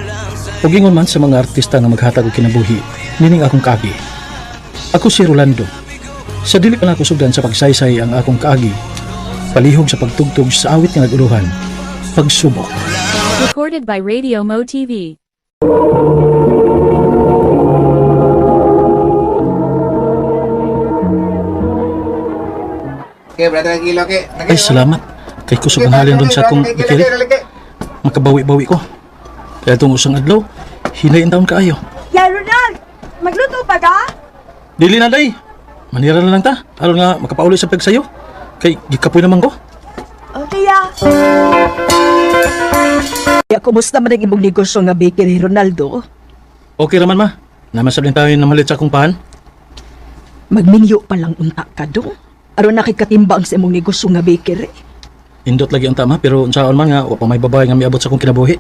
Ug ingon man sa mga artista nga maghatag og kinabuhi nining akong kaagi. Ako si Rolando. Sa dili pa nako sugdan sa pagsaysay ang akong kaagi, palihog sa pagtugtog sa awit nga naguluhan, Pagsubok. Recorded by Radio Mo TV. Okay, brother, kilo, okay. Ay, salamat. Kay kusog ang halin ron sa akong bikiri. Makabawi-bawi ko. Kaya itong usang adlaw, hinayin taon kaayo. Ya, Ronald! Magluto pa ka? Dili na day. Manira na lang ta. Aron nga makapauli sa pagsayo. Kay gikapoy naman ko. Okay, ya. Ya, kumusta man ang imong negosyo nga bakery, Ronaldo? Okay raman ma. Namasab din tayo na malit sa akong pahan. Magminyo pa lang unta ka dong. Aron nakikatimbang sa imong negosyo nga bakery. Indot lagi ang tama pero unsaon man nga wa pa may babae nga miabot sa akong kinabuhi.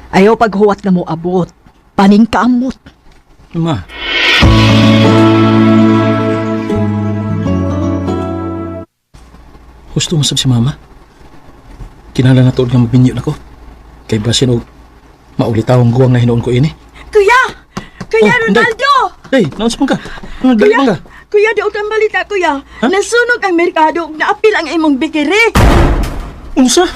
Ayaw paghuwat nga mo abot. Paningkamot. Ma. Gusto mo sab si mama. Kinahanglan na tuod nga magbinyo nako. Kay basin og maulitawong guwang na hinuon ko ini. Kuya! Kuya Oh, Inday. Ronaldo! Hey, naunsa man ka? Nagdali man ka? Kuya, di kang balita, kuya. Nasunog ang merkado ug naapil ang imong bakery. Unsa?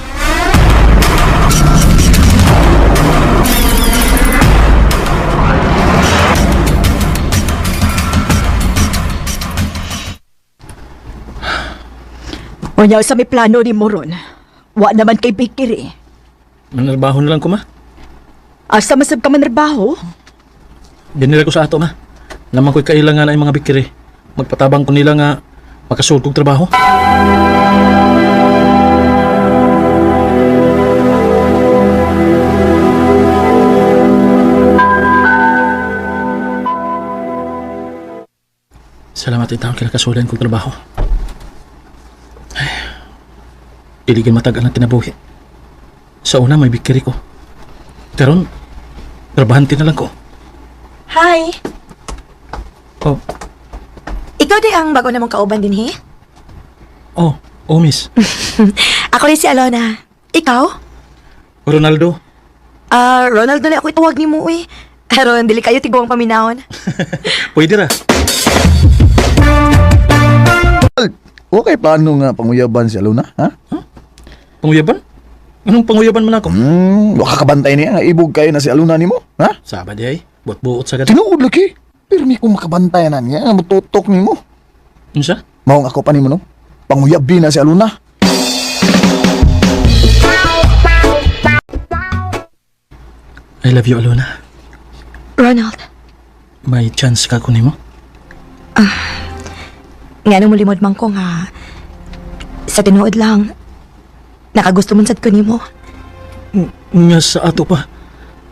Unya sa may plano ni Moron. Wa naman kay bakery. Manarbaho na lang ko ma. Asa masab ka manarbaho? Dinila ko sa ato ma. Naman ko'y kailangan ay mga bikiri. Magpatabang ko nila nga makasulod kog trabaho. Salamat in taon kinakasulan kong trabaho. Ay, iligin matag ang kinabuhi. Sa una may bikiri ko. Karon, trabahante na lang ko. Hi! Oh, Ikaw di ang bago namang kauban din, he? oh, oh miss. Ako rin si Alona. Ikaw? Ronaldo. Ah, Ronald na lang ako itawag ni mo, eh. Aron, dili kayo tiguang paminahon. Pwede ra. Okay, plano nga panguyaban si Alona, ha? Panguyaban? Anong panguyaban man ako? Waka kabantay niya nga ibog kayo na si Alona nimo, ha? Saba di ay. Buot-buot sa gad. Tinuod lagi. Pero mi kung makabantay na niya, nga mututok nimo. Unsa? Maong ako pa nimo no. Panguyabi na si Alona. I love you, Alona. Ronald, May chance ka ko nimo? nga nung mulimod man ko nga, sa tinuod lang, nakagusto man sad ko nimo. Nga sa ato pa.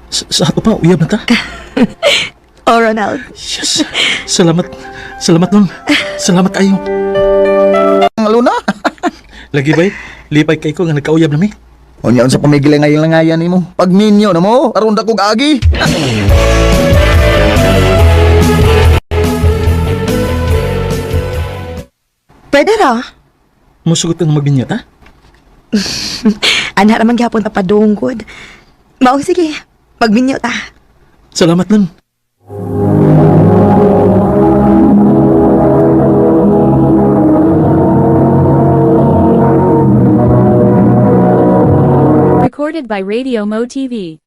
Sa ato pa, uyab na ta. Oh, Ronald. Yes. Salamat. Salamat nun. Salamat kayo. Ang Alona. Lagi bay, lipay kay ko nga nagkauyab na mi. Unya unsa pamigilay ngayon langayan nimo. Pagminyo na mo, aron dakog agi. Pwede ra. Musugot kang magbinyat, ha? Anha raman gihapon papadunggod. Maong sige, magminyo ta. Salamat nun. Recorded by Radio Mo TV.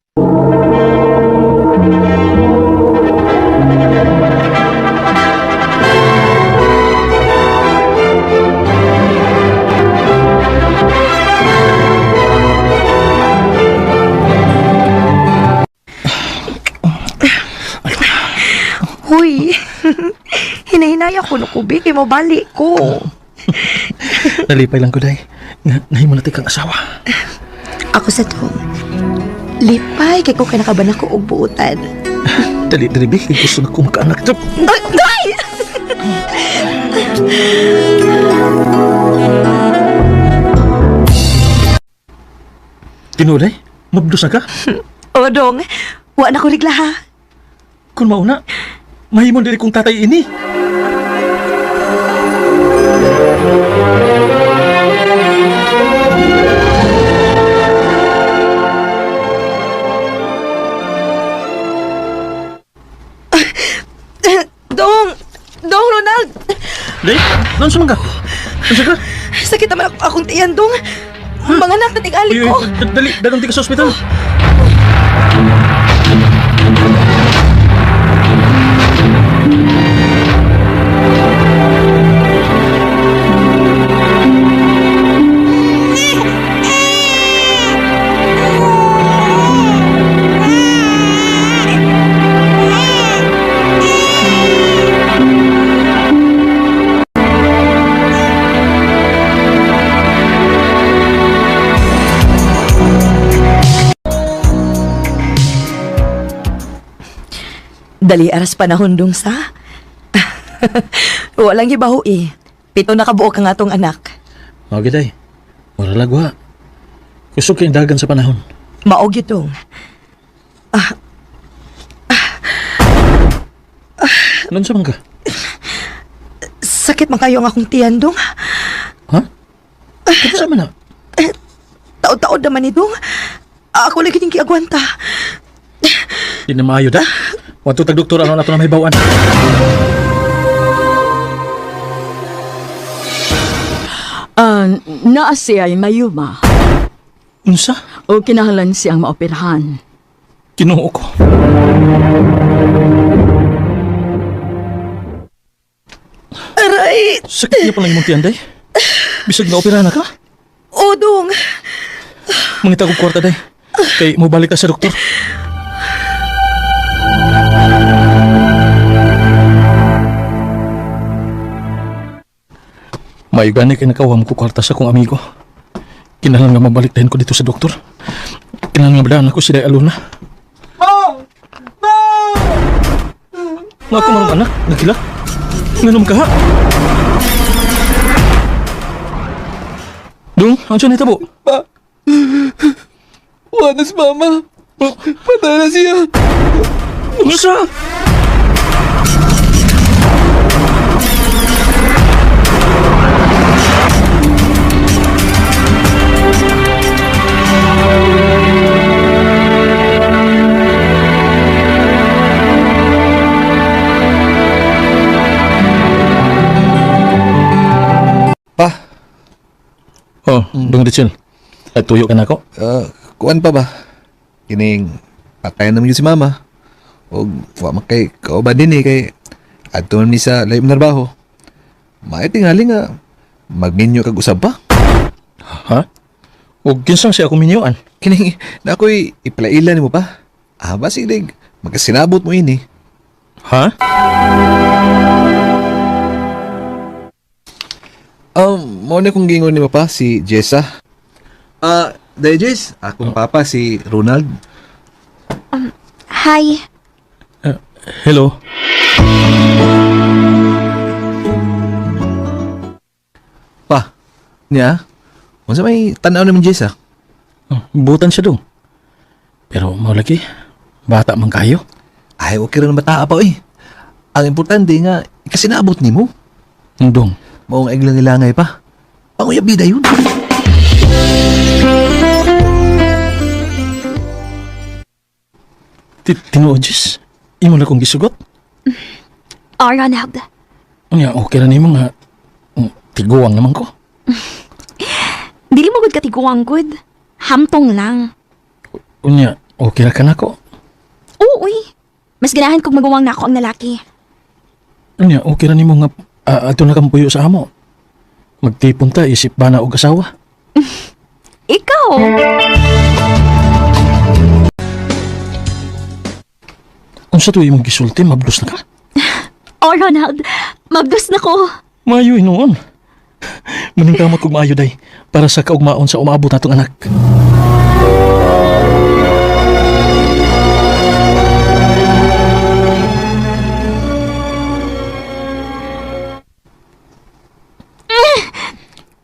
Huy, hinahinay ako no kubi, kay mabali ko. Nalipay lang ko, day. Nga, nahimo na kang asawa. Ako sa to. Lipay, kay ko kinakaban ako og buutan. Dali, dali, be. Gusto na ko makaanak. Ay, day! Tinuod, day. Mabdos na ka. O, dong, wa na ko rigla ha. Kung mauna, mahimong dili kong tatay ini. Nansa man ka? Nansa ka? Sakit naman ako akong tiyan, dong. Mga anak na tingali Uy, ko. uy, dali, dagang ti ka sa ospital. Dali aras panahon dong sa. Walang gibaho eh. 7 na kabuok ang atong anak. Mao gid ay. Mura lagwa. Kusog kay dagan sa panahon. Mao gyud dong. Nansa man ka? Sakit man kayo ang akong tiyan dong. Ha? Kinsa man na? Taod-taod naman ni dong. Ako lagi ning giagwanta. Di na maayo da. Wadto tag doktor ano na to na mahibaw-an. Naa siya ay mayuma. Unsa? O kinahanglan siyang maoperahan. Ginoo ko. Aray! Sakit niya pala imong tiyan, day. Bisag na opera na ka. O dong. Mangita kog kwarta, day. Kay mo balik ka sa doktor. Mayo gani kay nakawam ko kwarta sa kong amigo. Kinahanglan nga mabalik dahin ko dito sa doktor. Kinahanglan nga madaan ako si Day Aluna. Mom! Mom! Nga ako marong anak, nagkila. Nganom ka ha? Dung, ang siya nitabo? Pa! Wala si mama! Patay na siya! Unsa? Pa. Oh, Dong Richel. Ay, tuyo ka na ako. Kuan pa ba? Kining patayan naman yun si mama. O wa man kay kauban din eh kay adto man mi sa layo trabaho. Maayo tingali nga magminyo kag usab pa. Ha? O kinsang siya ako minyoan? Kining na ako'y iplaila nimo pa. Ah, basig dig magkasinabot mo ini. Ha? Mao na kong gingon nimo pa si Jessa. Ah, Day Jess, akong papa si Ronald. Hi. Hello. Pa, niya? Unsa may tan-aw naman Jessa? Oh, butan siya dong. Pero mao lagi, bata man kayo. Ay, okay ra na bata pa oy. Ang importante nga ikasinabot nimo. Dong. Mao ang iglang-ilangay pa. Panguyab bida yun. Tinuod, Jess. Imo na kong gisugot. Oh, Ronald. Unya, okay ra nimo nga tiguang naman ko. Dili mo gud katiguang gud. Hamtong lang. Unya, okay ra ka nako. Oo, uy. Mas ganahan kog maguwang nako ang lalaki. Unya, okay ra nimo nga adto na kang puyo sa amo. Magtipon ta isip bana og asawa. Ikaw. Unsa to imong gisulti, mabdos na ka? Oh, Ronald, mabdos na ko. Maayo hinuon. Maningkamot kog maayo day para sa kaugmaon sa umaabot natong anak.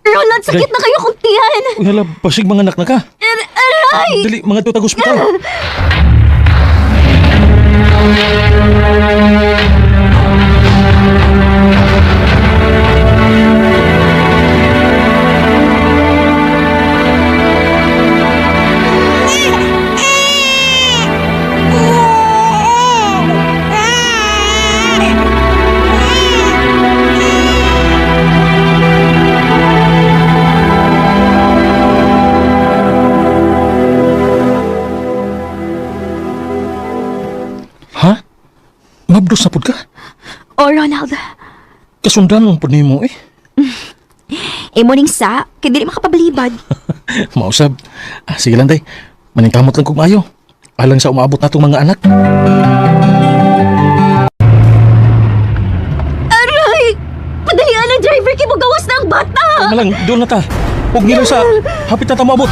Ronald, sakit na kayo kong tiyan. Uy, hala, basig mga anak na ka. Aray! Dali, mga tutag ospital. Ronald. Kasundan mo po nimo eh. Imo ning sa, kay dili makapabalibad. Mausab. Ah, sige lang day. Maningkamot lang kog maayo. Alang sa umaabot natong mga anak. Aray! Padalian ang driver kay mogawas na ang bata. Malang, doon na ta. Huwag nilo sa hapit na ta maabot.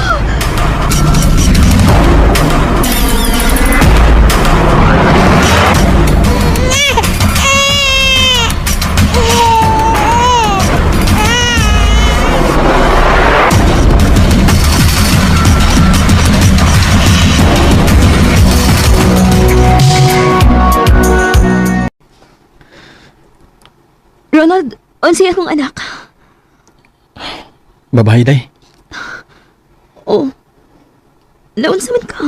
Ronald, unsay akong anak? Babae day. Oh. Naunsa man ka?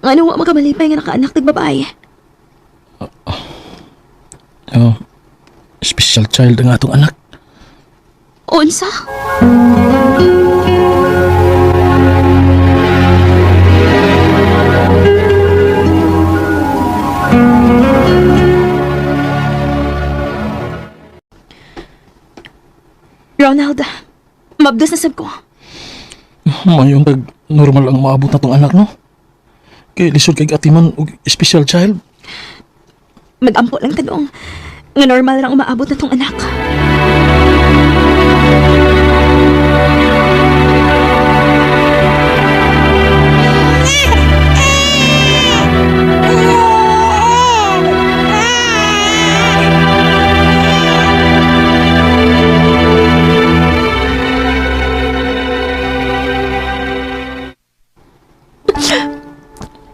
Ngano wa makamalipay nga nakaanak tag babae? Oh, special child ang atong anak. Unsa? Ronald, mabdos na sab ko. Mayong tag normal ang maabot na tong anak, no? Kay lisod kay atiman og special child. Magampo lang tanong. Nga normal lang umaabot na tong anak.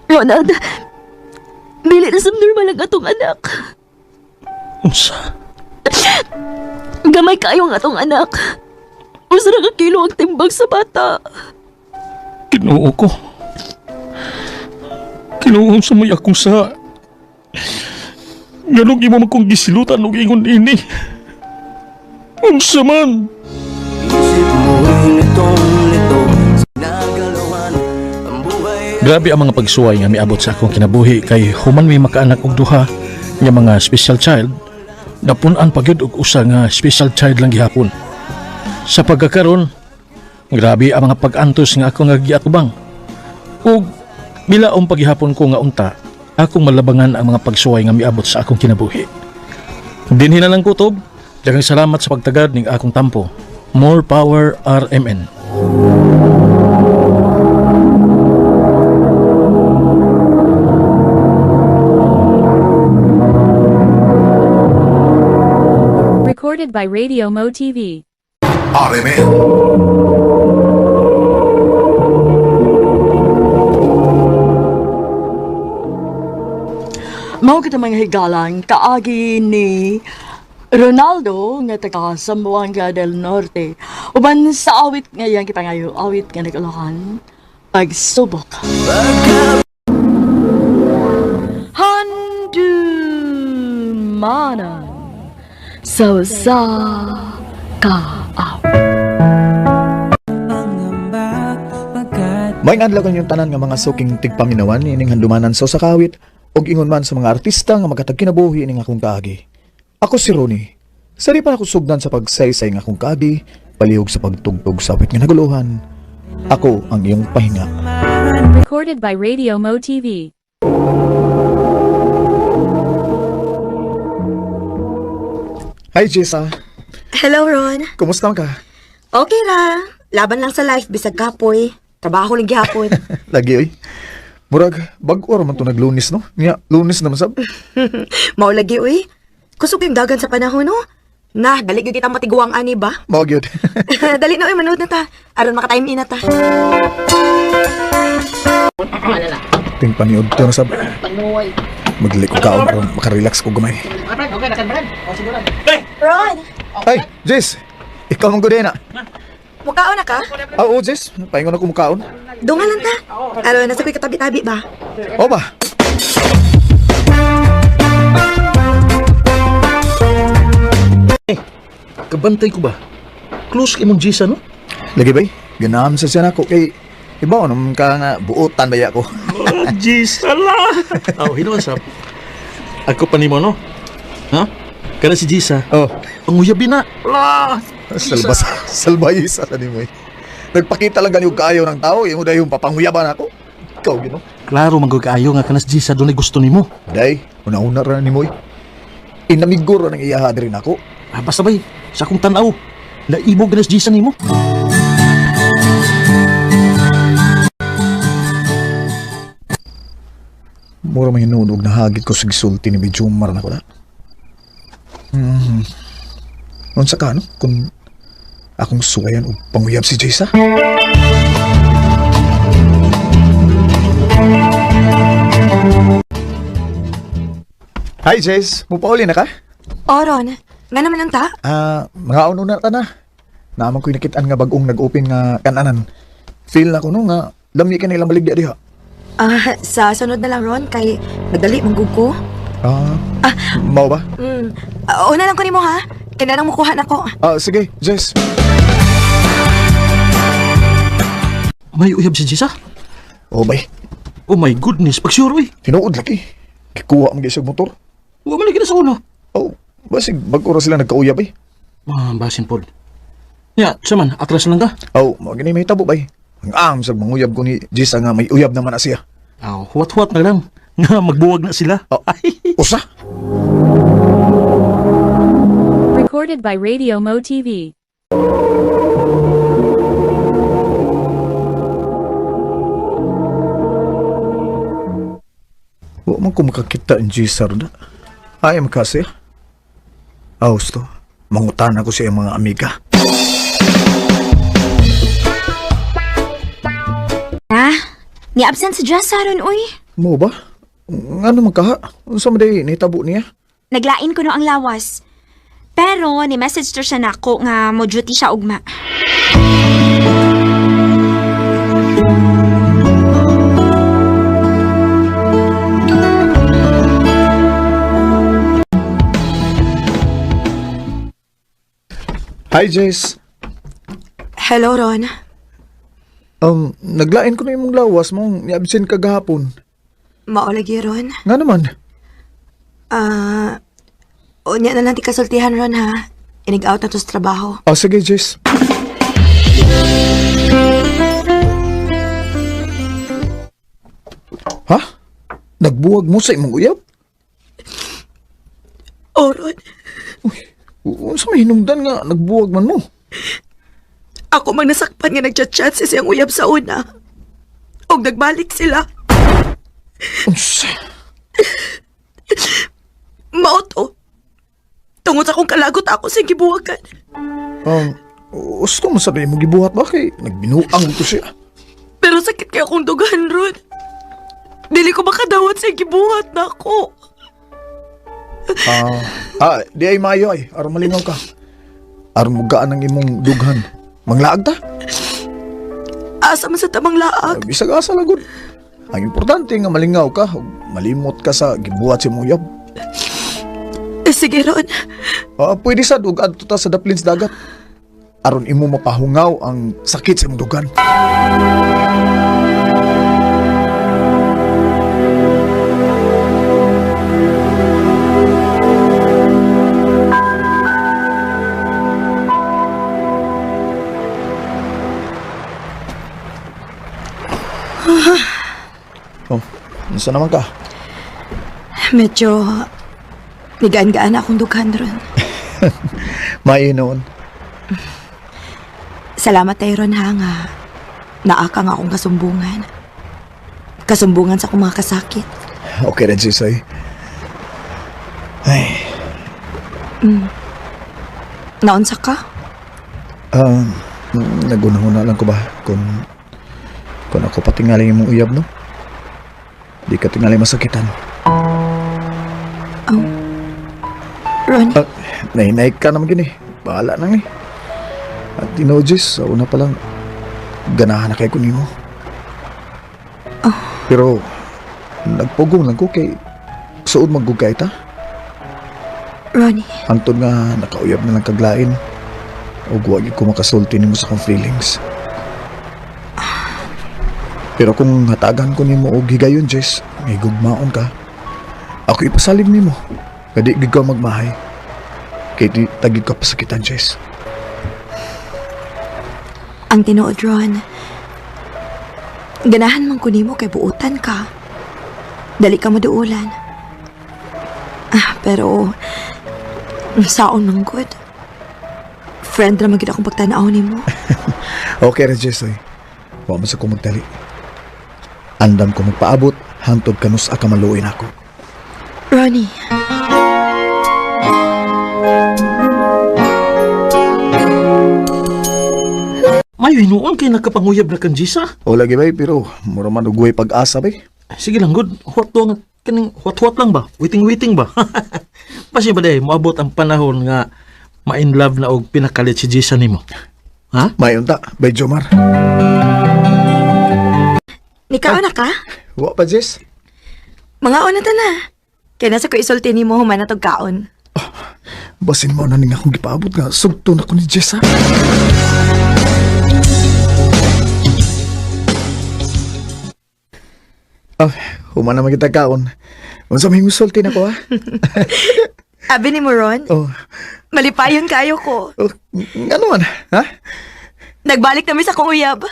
Ronald, dili na sa normal ang atong anak. Unsa? Gamay kayo ang atong anak. Usa ra ka kilo ang timbang sa bata. Ginoo ko. Ginoo sa may akong sa. Nganong imo man kong gisilutan og ingon ini. Unsa man? Grabe ang mga pagsuway nga miabot sa akong kinabuhi kay human mi makaanak og duha nga mga special child, napun-an pa gyud og usa nga special child lang gihapon. Sa pagkakaron, grabe ang mga pag-antos nga ako nga giatubang. Ug bilaong paghihapon ko nga unta, akong malabangan ang mga pagsuway nga miabot sa akong kinabuhi. Dinhi na lang kutob, daghang salamat sa pagtagad ning akong tampo. More power RMN. Recorded by Radio Mo TV. RMN. Mao kita mga higalang kaagi ni Ronaldo nga taga Zamboanga del Norte. Uban sa awit nga iyang gipangayo, awit nga nag-ulahan, pagsubok. Handumanan sa usa ka awit. Maayong adlaw kanyong tanan nga mga suking tigpaminawan ining handumanan sa usa ka awit ug ingon man sa mga artista nga magatag kinabuhi ining akong kaagi. Ako si Ronnie. Sari pa ako sugdan sa pagsaysay nga akong kaagi, palihog sa pagtugtog sa awit nga naguluhan. Ako ang iyong pahinga. Recorded by Radio Mo TV. Hi Jessa, Hello, Ron. kumusta man ka? Okay ra. Laban lang sa life bisag kapoy. Trabaho lang gihapon. Lagi oy. Murag bag-o ra man to naglunis no? Nya, Lunes naman sab. Mao lagi uy. Kusog yung dagan sa panahon no. Nah, dali gyud kita matiguang ani ba? Mao gyud. Dali na uy, manood na ta. Aron maka-time in na ta. Ting paniod to na sab. Magdali ko kaon aron makarelax ko gamay. Ron, Ay, Jess. Ikaw man gud na. mukaon na ka? Ah, oo, Jess. Paingon ako mukaon. Dunga lang ta. Aron nasa ko'y katabi-tabi ba? O ba? Kabantay ko ba? Close kay mong Jisa, no? Lagi bay, ganahan sa siya nako kay ibaw naman ka nga buotan baya ko. Oh, Jisa la! Oh, hinuon sab. Ako pa nimo, no? Ha? Kada si Jisa. Oh. Panguyabi na. Wala. Salba, salbayisa sa nimo eh. Nagpakita lang ganyo kaayo ng tao, imo dahil yung papanguyaban ako. Ikaw, gino. Klaro man gud kaayo nga kanas Jisa dunay gusto nimo. Day, una-una ra nimo eh. Inamigor ra ng iyaha diri nako. Ah, basta bay, sa akong tan-aw, naibog na si Jisa nimo. Mura may hinunog na hagit ko sa gisulti ni Bijumar na ko na. Unsa ka, no? Kung akong suwayan o panguyab si Jaysa? Hi, Jace. Mupauli na ka? Oron, nga naman ang ta? Ah, mga una ta na. Naman ko'y nakitaan nga bagong nag-open nga kananan. Feel na ko no nga lami ka nilang baligya diha. Ah, sa sunod na lang Ron kay nagdali manggug ko. Ah, mao ba? Una lang ko nimo ha. Kay narang mukuha nako. Ah, sige, Jess. May uyab si Jisa? Oh, bay. Oh my goodness, pag sure oy. Tinuod lagi. Gikuha man gyud motor. Wa man lagi na sa una. Oh, basig bag-o ra sila nagkauyab eh. Ah, basin pod. Ya, sa man, atras lang ka. Oh, mao gani may tabo bay. Ang am sa manguyab ko ni Jessa nga may uyab naman na siya. Aw, huwat-huwat na lang. Nga magbuwag na sila. Oh, usa. Recorded by Radio Mo TV. Wa man ko makakita ang Jessa ron na. Ay, makasi. Ah, gusto. Mangutan ako sa iyang mga amiga. Ah, ni-absent si Jess aron uy. Mo ba? Ngano man kaha? Unsa man day nahitabo niya? Naglain ko no ang lawas. Pero ni-message to siya nako nga mo duty siya ugma. Hi, Jace. Hello Ron. Naglain ko na imong lawas mong ni-absent ka gahapon. Mao lagi Ron. Nga naman. Ah, unya na lang ti kasultihan Ron ha. Inig-out na to sa trabaho. Ah, sige, Jace. Ha? Nagbuwag mo sa imong uyab? Oh, Ron. Unsa may hinungdan nga nagbuwag man mo? Ako mang nasakpan nga nagchat-chat sa siyang uyab sa una. Og nagbalik sila. Unsa? Mao to. Tungod sa akong kalagot ako sa gibuwagan. Gusto mo sabi mo gibuhat ba kay nagbinuang ko siya. Pero sakit kay akong dugan, Ron. Dili ko makadawat sa gibuhat na ako. Di ay maayo ay aron malingaw ka. Aron mugaan ang imong dughan. Manglaag ta. Asa man sa tamang laag. Bisag asa lang gud. Ang importante nga malingaw ka, ug malimot ka sa gibuhat sa imong uyab. Eh, sige, Ron. Pwede sad ug adto ta sa daplin sa dagat. Aron imo mapahungaw ang sakit sa imong dugan. Oh, unsa naman ka? Medyo nigaan-gaan akong dughan, Ron. Maayo noon. Salamat tayo, Ron, ha, nga naaka nga akong kasumbungan. Kasumbungan sa akong mga kasakit. Okay ra, Jisay. Ay, Naunsa ka? Nagunahuna lang ko ba kung ako patingali imong uyab, no? Di ka tingali masakitan. Oh. Ron? Nahinay ka naman gini. Bahala na ni. At tinojis, sa una pa lang, ganahan na kay ko nimo. Oh. Pero, nagpugong lang ko kay suod maggugay ta. Ronnie. Hangtod nga, nakauyab na lang kaglain. O wa gyud ko makasulti nimo sa akong feelings. Pero kung hatagan ko nimo og higayon, Jess, may gugmaon ka. Ako ipasalig nimo. Nga di gyud ka magmahay. Kay di tagid ka pasakitan, Jess. Ang tinuod, Ron, ganahan man ko nimo kay buutan ka. Dali ka maduulan. Ah, pero saon man gud. Friend ra man gid akong pagtan-aw nimo. Okay ra, Jess, oy. Wa man sa ko magdali. Andam ko magpaabot, hantod kanus ka maluoy nako. Ronnie. Mayo hinuon kay nakapanguyab na kang Jisa. O lagi bay, pero mura man og pag-asa bay. Sige lang, good. Huwat to nga, kaning huwat-huwat lang ba? Waiting-waiting ba? Basi ba day, moabot ang panahon nga ma-in love na og pinakalit si Jisa nimo. Ha? Mayon ta, bay Jomar. Nikaon na ka? Wa pa, Jess. Mga una ta na. Kaya nasa ko isulti nimo human na tog kaon. Basin mo na ning akong gipaabot nga sugto na ko ni Jess, ha? Ah, human na kita kaon. Unsa may musulti na ko, ha? Abi ni mo, Ron, Oh, malipayon kayo ko. oh, ngano man, ha? Nagbalik na mi sa akong uyab.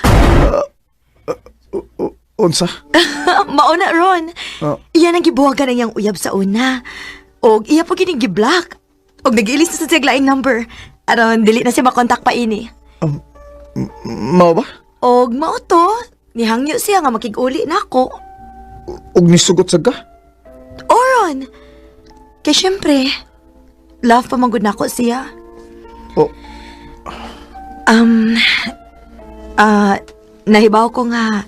Unsa? Mauna, Ron. Oh. Iya nang gibuhagan ang iyang uyab sa una. Og iya po gining gi-block. Og nag-ilis na sa siyang laing number. Aron dili na siya makontak pa ini. Mao ba? Og mao to, nihangyo siya nga makig-uli na ako. Og nisugot sa ka? Oron! Kay syempre, love pa man gud nako siya. Oh. Nahibaw ko nga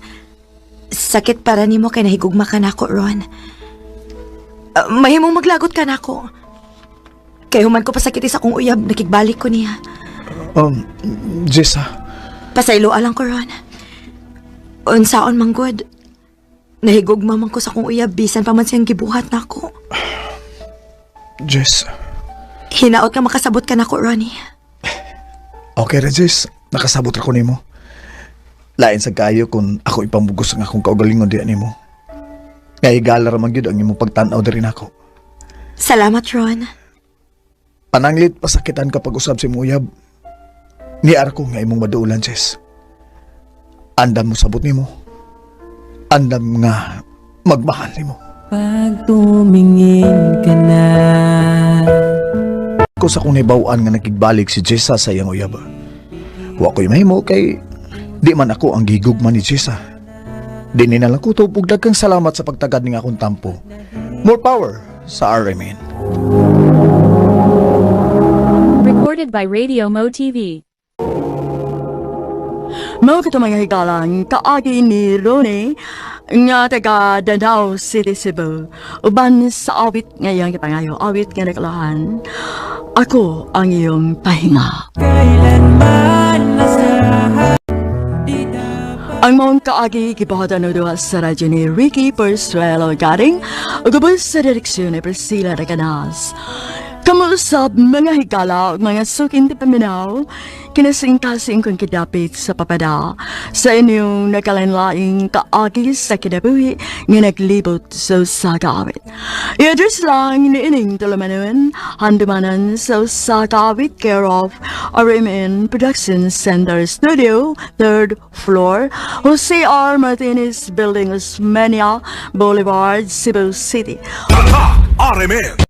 sakit para nimo kay nahigugma ka nako, Ron. Mahimong maglagot ka nako. Kay human ko pasakiti sa akong uyab, nakigbalik ko niya. Jess, ha? Pasaylo lang ko, Ron. Unsaon man gud. Nahigugma man ko sa akong uyab, bisan pa man siyang gibuhat nako. Jess. Hinaot nga makasabot ka nako, Ronnie. Okay ra, Jess. Nakasabot ra ko nimo. Lain sa kayo kung ako ipamugos ang akong kaugalingon diya nimo. Nga higala ra man gyud ang imong pagtan-aw diri nako. Salamat, Ron. Pananglit pasakitan kapag usab si imong uyab. Niar ko nga imong maduulan, Jess. Andam mo sabot nimo. Andam nga magmahal nimo. Pag tumingin ka na. Ko sa akong nahibaw-an nga nakigbalik si Jessa sa iyang uyab. Wa ko'y mahimo kay di man ako ang gigugma ni Jessa. Di ni na lang kutob ug daghang salamat sa pagtagad ning akong tampo. More power sa RMN. Recorded by Radio Mo TV. Mao kato mga higalang kaagi ni Ronnie nga taga Danao City, Cebu. Uban sa awit ngayong gipangayo, awit nga naglahan. Ako ang iyong pahinga. Kailanman nasa Ang maong kaagi gibuhatan o duha sa radyo ni Ricky Persuelo Garing ug ubos sa direksyon ni Priscilla Recanas. Kamuusap mga higala ug mga suking paminaw, kinasingkasing kong kidapit sa papada sa inyong nagkalain-laing kaagi sa kinabuhi nga naglibot sa usa ka awit. I-address lang ni ining tulumanon, handumanan sa usa ka awit, care of RMN Production Center Studio, 3rd floor, Jose R. Martinez Building, Osmeña Boulevard, Cebu City. RMN.